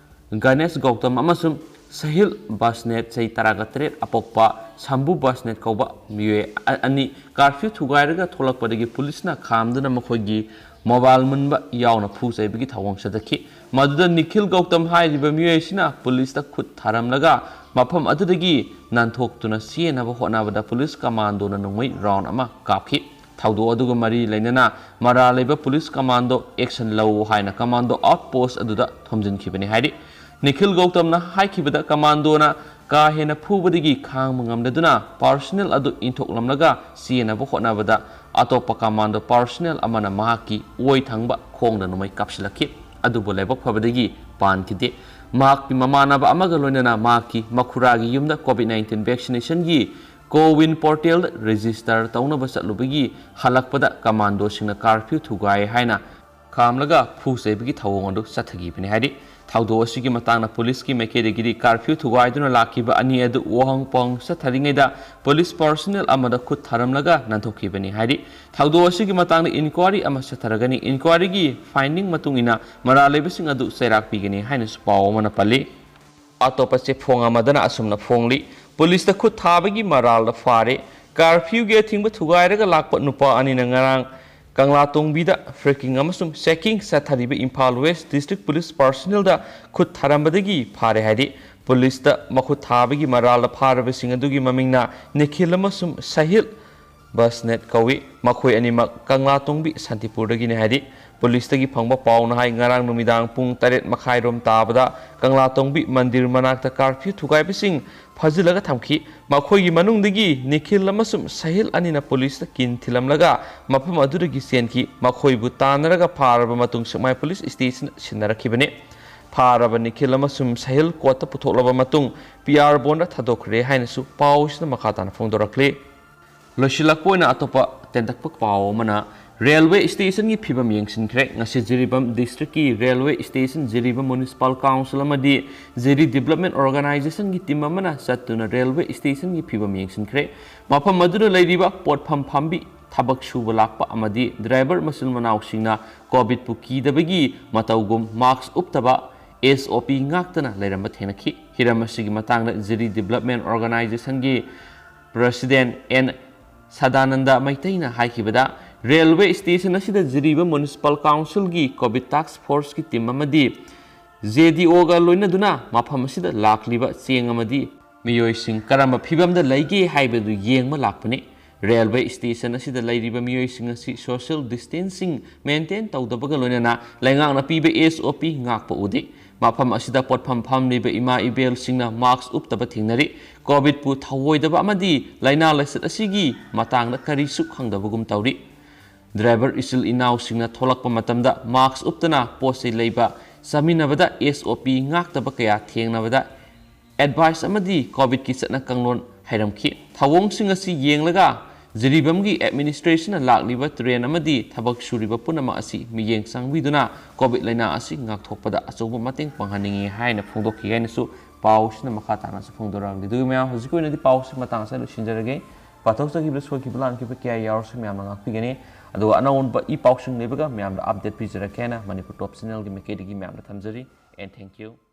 ꯒꯅꯦꯁ ꯒꯧꯇꯝ ꯑꯃꯁꯨꯡ ꯁꯍꯤꯜ ꯕꯁꯅꯦꯠ, ꯆꯍꯤ ꯇꯔꯥꯒ ꯇꯔꯦꯠ ꯑꯄꯣꯛꯄ, ꯁꯝꯕꯨ ꯕꯁꯅꯦꯠ ꯀꯧꯕ ꯃꯤꯑꯣꯏ ꯑ-, ꯑꯅꯤ ꯀꯥꯔꯐ꯭ꯌꯨ ꯊꯨꯒꯥꯏꯔꯒ ꯊꯣꯛꯂꯛꯄꯗꯒꯤ ꯄꯨꯂꯤꯁꯅ ꯈꯥꯝꯗꯨꯅ ꯃꯈꯣꯏꯒꯤ ꯃꯣꯕꯥꯏꯜ ꯃꯨꯟꯕ ꯌꯥꯎꯅ ꯐꯨ ꯆꯩꯕꯒꯤ ꯊꯧꯑꯣꯡ ꯆꯠꯊꯈꯤ꯫ ꯃꯗꯨꯗ ꯅꯤꯈꯤꯜ ꯒꯧꯇꯝ ꯍꯥꯏꯔꯤꯕ ꯃꯤꯑꯣꯏ ꯑꯁꯤꯅ ꯄꯨꯂꯤꯁꯇ ꯈꯨꯠ ꯊꯥꯔꯝꯂꯒ ꯃꯐꯝ ꯑꯗꯨꯗꯒꯤ ꯅꯥꯟꯊꯣꯛꯇꯨꯅ ꯆꯦꯟꯅꯕ ꯍꯣꯠꯅꯕꯗ ꯄꯨꯂꯤꯁ ꯀꯃꯥꯟꯗꯣꯅ ꯅꯣꯡꯃꯩ ꯔꯥꯎꯟ ꯑꯃ ꯀꯥꯞꯈꯤ꯫ ꯊꯧꯗꯣꯛ ꯑꯗꯨꯒ ꯃꯔꯤ ꯂꯩꯅꯅ ꯃꯔꯥꯜ ꯂꯩꯕ ꯄꯨꯂꯤꯁ ꯀꯃꯥꯟꯗꯣ ꯑꯦꯛꯁꯟ ꯂꯧ ꯍꯥꯏꯅ ꯀꯃꯥꯟꯗꯣ ꯑꯥꯎꯠ ꯄꯣꯁ ꯑꯗꯨꯗ ꯊꯣꯝꯖꯤꯟꯈꯤꯕꯅꯤ ꯍꯥꯏꯔꯤ꯫ ꯅꯤꯈꯤꯜ ꯒꯧꯇꯝꯅ ꯍꯥꯏꯈꯤꯕꯗ ꯀꯃꯥꯟꯗꯣꯅ ꯀꯥ ꯍꯦꯟꯅ ꯐꯨꯕꯗꯒꯤ ꯈꯥꯡꯕ ꯉꯝꯗꯗꯨꯅ ꯄꯥꯔꯁꯣꯅꯦꯜ ꯑꯗꯨ ꯏꯟꯊꯣꯛꯂꯝꯂꯒ ꯆꯦꯟꯅꯕ ꯍꯣꯠꯅꯕꯗ ꯑꯇꯣꯞꯄ ꯀꯃꯥꯟꯗꯣ ꯄꯥꯔꯁꯣꯅꯦꯜ ꯑꯃꯅ ꯃꯍꯥꯛꯀꯤ ꯑꯣꯏ ꯊꯪꯕ ꯈꯣꯡꯗ ꯅꯣꯡꯃꯩ ꯀꯥꯞꯁꯤꯜꯂꯛꯈꯤ꯫ ꯑꯗꯨꯕꯨ ꯂꯥꯏꯕꯛ ꯐꯕꯗꯒꯤ ꯄꯥꯟꯈꯤꯗꯦ꯫ ꯃꯍꯥꯛꯀꯤ ꯃꯃꯥꯟꯅꯕ ꯑꯃꯒ ꯂꯣꯏꯅꯅ ꯃꯍꯥꯛꯀꯤ ꯃꯈꯨꯔꯥꯒꯤ ꯌꯨꯝꯗ ꯀꯣꯚꯤꯗ ꯅꯥꯏꯟꯇꯤꯟ ꯚꯦꯛꯁꯤꯅꯦꯁꯟꯒꯤ ꯀꯣꯋꯤꯟ ꯄꯣꯔꯇꯦꯜꯗ ꯔꯦꯖꯤꯁꯇꯔ ꯇꯧꯅꯕ ꯆꯠꯂꯨꯕꯒꯤ ꯍꯜꯂꯛꯄꯗ ꯀꯃꯥꯟꯗꯣꯁꯤꯡꯅ ꯀꯥꯔꯐ꯭ꯌꯨ ꯊꯨꯒꯥꯏ ꯍꯥꯏꯅ ꯈꯥꯝꯂꯒ ꯐꯨ ꯆꯩꯕꯒꯤ ꯊꯧꯑꯣꯡ ꯑꯗꯨ ꯆꯠꯊꯈꯤꯕꯅꯤ ꯍꯥꯏꯔꯤ꯫ ꯊꯧꯗꯣꯛ ꯑꯁꯤꯒꯤ ꯃꯇꯥꯡꯗ ꯄꯨꯂꯤꯁꯀꯤ ꯃꯥꯏꯀꯩꯗꯒꯤꯗꯤ ꯀꯥꯔꯐ꯭ꯌꯨ ꯊꯨꯒꯥꯏꯗꯨꯅ ꯂꯥꯛꯈꯤꯕ ꯑꯅꯤ ꯑꯗꯨ ꯋꯥꯍꯪ ꯄꯥꯎꯍꯪ ꯆꯠꯊꯔꯤꯉꯩꯗ ꯄꯨꯂꯤꯁ ꯄꯥꯔꯁꯣꯅꯦꯜ ꯑꯃꯗ ꯈꯨꯠ ꯊꯥꯔꯝꯂꯒ ꯅꯥꯟꯊꯣꯛꯈꯤꯕꯅꯤ ꯍꯥꯏꯔꯤ꯫ ꯊꯧꯗꯣꯛ ꯑꯁꯤꯒꯤ ꯃꯇꯥꯡꯗ ꯏꯟꯀ꯭ꯋꯥꯔꯤ ꯑꯃ ꯆꯠꯊꯔꯒꯅꯤ꯫ ꯏꯟꯀ꯭ꯋꯥꯔꯤꯒꯤ ꯐꯥꯏꯟꯗꯤꯡ ꯃꯇꯨꯡ ꯏꯟꯅ ꯃꯔꯥꯜ ꯂꯩꯕꯁꯤꯡ ꯑꯗꯨ ꯆꯩꯔꯥꯛ ꯄꯤꯒꯅꯤ ꯍꯥꯏꯅꯁꯨ ꯄꯥꯎ ꯑꯃꯅ ꯄꯜꯂꯤ꯫ ꯑꯇꯣꯞꯄ ꯆꯦꯐꯣꯡ ꯑꯃꯗꯅ ꯑꯁꯨꯝꯅ ꯐꯣꯡꯂꯤ꯫ ꯄꯨꯂꯤꯁꯇ ꯈꯨꯠ ꯊꯥꯕꯒꯤ ꯃꯔꯥꯜꯗ ꯐꯥꯔꯦ꯫ ꯀꯥꯔꯐ꯭ꯌꯨꯒꯤ ꯑꯊꯤꯡꯕ ꯊꯨꯒꯥꯏꯔꯒ ꯂꯥꯛꯄ ꯅꯨꯄꯥ ꯑꯅꯤꯅ ꯉꯔꯥꯡ ꯀꯪꯂꯥꯇꯣꯡꯕꯤꯗ ꯐ꯭ꯔꯦꯀꯤꯡ ꯑꯃꯁꯨꯡ ꯆꯦꯀꯤꯡ ꯆꯠꯊꯔꯤꯕ ꯏꯝꯐꯥꯜ ꯋꯦꯁ ꯗꯤꯁꯇ꯭ꯔꯤꯛ ꯄꯨꯂꯤꯁ ꯄꯥꯔꯁꯣꯅꯦꯜꯗ ꯈꯨꯠ ꯊꯥꯔꯝꯕꯗꯒꯤ ꯐꯥꯔꯦ ꯍꯥꯏꯔꯤ꯫ ꯄꯨꯂꯤꯁꯇ ꯃꯈꯨꯠ ꯊꯥꯕꯒꯤ ꯃꯔꯥꯜꯗ ꯐꯥꯔꯕꯁꯤꯡ ꯑꯗꯨꯒꯤ ꯃꯃꯤꯡꯅ ꯅꯤꯈꯤꯜ ꯑꯃꯁꯨꯡ ꯁꯍꯤꯜ ꯕꯁꯅꯦꯠ ꯀꯧꯏ꯫ ꯃꯈꯣꯏ ꯑꯅꯤꯃꯛ ꯀꯪꯂꯥꯇꯣꯡꯕꯤ ꯁꯥꯟꯇꯤꯄꯨꯔꯗꯒꯤꯅꯤ ꯍꯥꯏꯔꯤ꯫ ꯄꯨꯂꯤꯁꯇꯒꯤ ꯐꯪꯕ ꯄꯥꯎꯅ ꯍꯥꯏ, ꯉꯔꯥꯡ ꯅꯨꯃꯤꯗꯥꯡ ꯄꯨꯡ ꯇꯔꯦꯠ ꯃꯈꯥꯏꯔꯣꯝ ꯇꯥꯕꯗ ꯀꯪꯂꯥꯇꯣꯡꯕꯤ ꯃꯟꯗꯤꯔ ꯃꯅꯥꯛꯇ ꯀꯥꯔꯐ꯭ꯌꯨ ꯊꯨꯒꯥꯏꯕꯁꯤꯡ ꯐꯥꯖꯤꯜꯂꯒ ꯊꯝꯈꯤ꯫ ꯃꯈꯣꯏꯒꯤ ꯃꯅꯨꯡꯗꯒꯤ ꯅꯤꯈꯤꯜ ꯑꯃꯁꯨꯡ ꯁꯍꯤꯜ ꯑꯅꯤꯅ ꯄꯨꯂꯤꯁꯇ ꯀꯤꯟ ꯊꯤꯜꯂꯝꯂꯒ ꯃꯐꯝ ꯑꯗꯨꯗꯒꯤ ꯆꯦꯟꯈꯤ꯫ ꯃꯈꯣꯏꯕꯨ ꯇꯥꯟꯅꯔꯒ ꯐꯥꯔꯕ ꯃꯇꯨꯡ ꯁꯦꯛꯃꯥꯏ ꯄꯨꯂꯤꯁ ꯁ꯭ꯇꯦꯁꯟꯗ ꯁꯤꯟꯅꯔꯛꯈꯤꯕꯅꯤ꯫ ꯐꯥꯔꯕ ꯅꯤꯈꯤꯜ ꯑꯃꯁꯨꯡ ꯁꯍꯤꯜ ꯀꯣꯔꯠꯇ ꯄꯨꯊꯣꯛꯂꯕ ꯃꯇꯨꯡ ꯄꯤ ꯑꯥꯔ ꯕꯣꯟꯗ ꯊꯥꯗꯣꯛꯈ꯭ꯔꯦ ꯍꯥꯏꯅꯁꯨ ꯄꯥꯎꯁꯤꯅ ꯃꯈꯥ ꯇꯥꯅ ꯐꯣꯡꯗꯣꯔꯛꯂꯤ꯫ ꯂꯣꯏꯁꯤꯜꯂꯛꯄ ꯑꯣꯏꯅ ꯑꯇꯣꯞꯄ ꯇꯦꯟꯇꯛꯄ ꯄꯥꯎ ꯑꯃꯅ, ꯔꯦꯜꯋꯦ ꯁ꯭ꯇꯦꯁꯟꯒꯤ ꯐꯤꯕꯝ ꯌꯦꯡꯁꯤꯟꯈ꯭ꯔꯦ꯫ ꯉꯁꯤ ꯖꯤꯔꯤꯕꯥꯝ ꯗꯤꯁꯇ꯭ꯔꯤꯛꯀꯤ railway station, Jiribam municipal council ꯑꯃꯗꯤ ꯖꯤꯔꯤ ꯗꯤꯕꯦꯂꯞꯃꯦꯟ ꯑꯣꯔꯒꯅꯥꯏꯖꯦꯁꯟꯒꯤ ꯇꯤꯝ ꯑꯃꯅ ꯆꯠꯇꯨꯅ ꯔꯦꯜꯋꯦ ꯁ꯭ꯇꯦꯁꯟꯒꯤ ꯐꯤꯕꯝ ꯌꯦꯡꯁꯤꯟꯈ꯭ꯔꯦ꯫ ꯃꯐꯝ ꯑꯗꯨꯗ ꯂꯩꯔꯤꯕ ꯄꯣꯠꯐꯝ ꯐꯝꯕꯤ, ꯊꯕꯛ ꯁꯨꯕ ꯂꯥꯛꯄ ꯑꯃꯗꯤ ꯗ꯭ꯔꯥꯏꯚꯔ ꯃꯆꯤꯟ ꯃꯅꯥꯎꯁꯤꯡꯅ ꯀꯣꯚꯤꯗꯄꯨ ꯀꯤꯗꯕꯒꯤ ꯃꯇꯧꯒꯨꯝ ꯃꯥꯁꯛ ꯎꯞꯇꯕ, ꯑꯦꯁ ꯑꯣ ꯄꯤ ꯉꯥꯛꯇꯅ ꯂꯩꯔꯝꯕ ꯊꯦꯡꯅꯈꯤ꯫ ꯍꯤꯔꯝ ꯑꯁꯤꯒꯤ ꯃꯇꯥꯡꯗ ꯖꯤꯔꯤ ꯗꯤꯕꯦꯂꯞꯃꯦꯟ ꯑꯣꯔꯒꯅꯥꯏꯖꯦꯁꯟꯒꯤ ꯄ꯭ꯔꯁꯤꯗꯦꯟ ꯑꯦꯟ ꯁꯗꯥꯅꯟꯗ ꯃꯩꯇꯩꯅ ꯍꯥꯏꯈꯤꯕꯗ, ꯔꯦꯜꯋꯦ ꯁ꯭ꯇꯦꯁꯟ ꯑꯁꯤꯗ ꯖꯤꯔꯤꯕꯥꯝ ꯃ꯭ꯌꯨꯅꯤꯁꯤꯄꯥꯜ ꯀꯥꯎꯟꯁꯤꯜꯒꯤ ꯀꯣꯚꯤꯗ ꯇꯥꯁ꯭ꯛ ꯐꯣꯔꯁꯀꯤ ꯇꯤꯝ ꯑꯃꯗꯤ ꯖꯦ ꯗꯤ ꯑꯣꯒ ꯂꯣꯏꯅꯗꯨꯅ ꯃꯐꯝ ꯑꯁꯤꯗ ꯂꯥꯛꯂꯤꯕ ꯆꯦꯡ ꯑꯃꯗꯤ ꯃꯤꯑꯣꯏꯁꯤꯡ ꯀꯔꯝꯕ ꯐꯤꯚꯝꯗ ꯂꯩꯒꯦ ꯍꯥꯏꯕꯗꯨ ꯌꯦꯡꯕ ꯂꯥꯛꯄꯅꯤ꯫ ꯔꯦꯜꯋꯦ ꯁ꯭ꯇꯦꯁꯟ ꯑꯁꯤꯗ ꯂꯩꯔꯤꯕ ꯃꯤꯑꯣꯏꯁꯤꯡ ꯑꯁꯤ ꯁꯣꯁꯤꯌꯦꯜ ꯗꯤꯁꯇꯦꯟꯁꯤꯡ ꯃꯦꯟꯇꯦꯟ ꯇꯧꯗꯕꯒ ꯂꯣꯏꯅꯅ ꯂꯩꯉꯥꯛꯅ ꯄꯤꯕ ꯑꯦꯁ ꯑꯣ ꯄꯤ ꯉꯥꯛꯄ ꯎꯗꯦ꯫ ꯃꯐꯝ ꯑꯁꯤꯗ ꯄꯣꯠꯐꯝ ꯐꯝꯂꯤꯕ ꯏꯃꯥ ꯏꯕꯦꯜꯁꯤꯡꯅ ꯃꯥꯁ꯭ꯛ ꯎꯞꯇꯕ ꯊꯦꯡꯅꯔꯤ꯫ ꯀꯣꯚꯤꯗꯄꯨ ꯊꯧꯑꯣꯏꯗꯕ ꯑꯃꯗꯤ ꯂꯥꯏꯅꯥ ꯂꯥꯏꯆꯠ ꯑꯁꯤꯒꯤ ꯃꯇꯥꯡꯗ ꯀꯔꯤꯁꯨ ꯈꯪꯗꯕꯒꯨꯝ ꯇꯧꯔꯤ꯫ ꯗ꯭ꯔꯥꯏꯚꯔ ꯏꯆꯤꯜ ꯏꯅꯥꯎꯁꯤꯡꯅ ꯊꯣꯛꯂꯛꯄ ꯃꯇꯝꯗ ꯃꯥꯁ꯭ꯛ ꯎꯞꯇꯅ ꯄꯣꯠ ꯆꯩ ꯂꯩꯕ ꯆꯥꯃꯤꯟꯅꯕꯗ ꯑꯦꯁ ꯑꯣ ꯄꯤ ꯉꯥꯛꯇꯕ ꯀꯌꯥ ꯊꯦꯡꯅꯕꯗ ꯑꯦꯗꯚꯥꯏꯁ ꯑꯃꯗꯤ ꯀꯣꯚꯤꯗꯀꯤ ꯆꯠꯅ ꯀꯥꯡꯂꯣꯟ ꯍꯥꯏꯔꯝꯈꯤ꯫ ꯊꯧꯑꯣꯡꯁꯤꯡ ꯑꯁꯤ ꯌꯦꯡꯂꯒ ꯖꯤꯔꯤꯕꯥꯝꯒꯤ ꯑꯦꯗꯃꯤꯅꯤꯁꯇ꯭ꯔꯦꯁꯟꯅ ꯂꯥꯛꯂꯤꯕ ꯇ꯭ꯔꯦꯟ ꯑꯃꯗꯤ ꯊꯕꯛ ꯁꯨꯔꯤꯕ ꯄꯨꯝꯅꯃꯛ ꯑꯁꯤ ꯃꯤꯠꯌꯦꯡ ꯆꯪꯕꯤꯗꯨꯅ ꯀꯣꯚꯤꯗ ꯂꯥꯏꯅꯥ ꯑꯁꯤ ꯉꯥꯛꯊꯣꯛꯄꯗ ꯑꯆꯧꯕ ꯃꯇꯦꯡ ꯄꯥꯡꯍꯟꯅꯤꯡꯏ ꯍꯥꯏꯅ ꯐꯣꯡꯗꯣꯛꯈꯤ ꯍꯥꯏꯅꯁꯨ ꯄꯥꯎꯁꯤꯅ ꯃꯈꯥ ꯇꯥꯅꯁꯨ ꯐꯣꯡꯗꯣꯔꯛꯂꯤ꯫ ꯑꯗꯨꯒꯤ ꯃꯌꯥꯝ ꯍꯧꯖꯤꯛꯀꯤ ꯑꯣꯏꯅꯗꯤ ꯄꯥꯎꯁꯤ ꯃꯇꯥꯡ ꯑꯁꯤꯗ ꯂꯣꯏꯁꯤꯟꯖꯔꯒꯦ꯫ ꯄꯥꯊꯣꯛꯆꯈꯤꯕꯗ ꯁꯣꯏꯈꯤꯕ ꯂꯥꯟꯈꯤꯕ ꯀꯌꯥ ꯌꯥꯎꯔꯁꯨ ꯃꯌꯥꯝꯅ ꯉꯥꯛꯄꯤꯒꯅꯤ꯫ ꯑꯗꯨꯒ ꯑꯅꯧꯕ ꯏ ꯄꯥꯎꯁꯤꯡ ꯂꯩꯕꯒ ꯃꯌꯥꯝꯗ ꯑꯞꯗꯦꯠ ꯄꯤꯖꯔꯛꯀꯦ ꯍꯥꯏꯅ ꯃꯅꯤꯄꯨꯔ ꯇꯣꯞ ꯆꯦꯅꯦꯜꯒꯤ ꯃꯥꯏꯀꯩꯗꯒꯤ ꯃꯌꯥꯝꯗ ꯊꯝꯖꯔꯤ꯫ And thank you.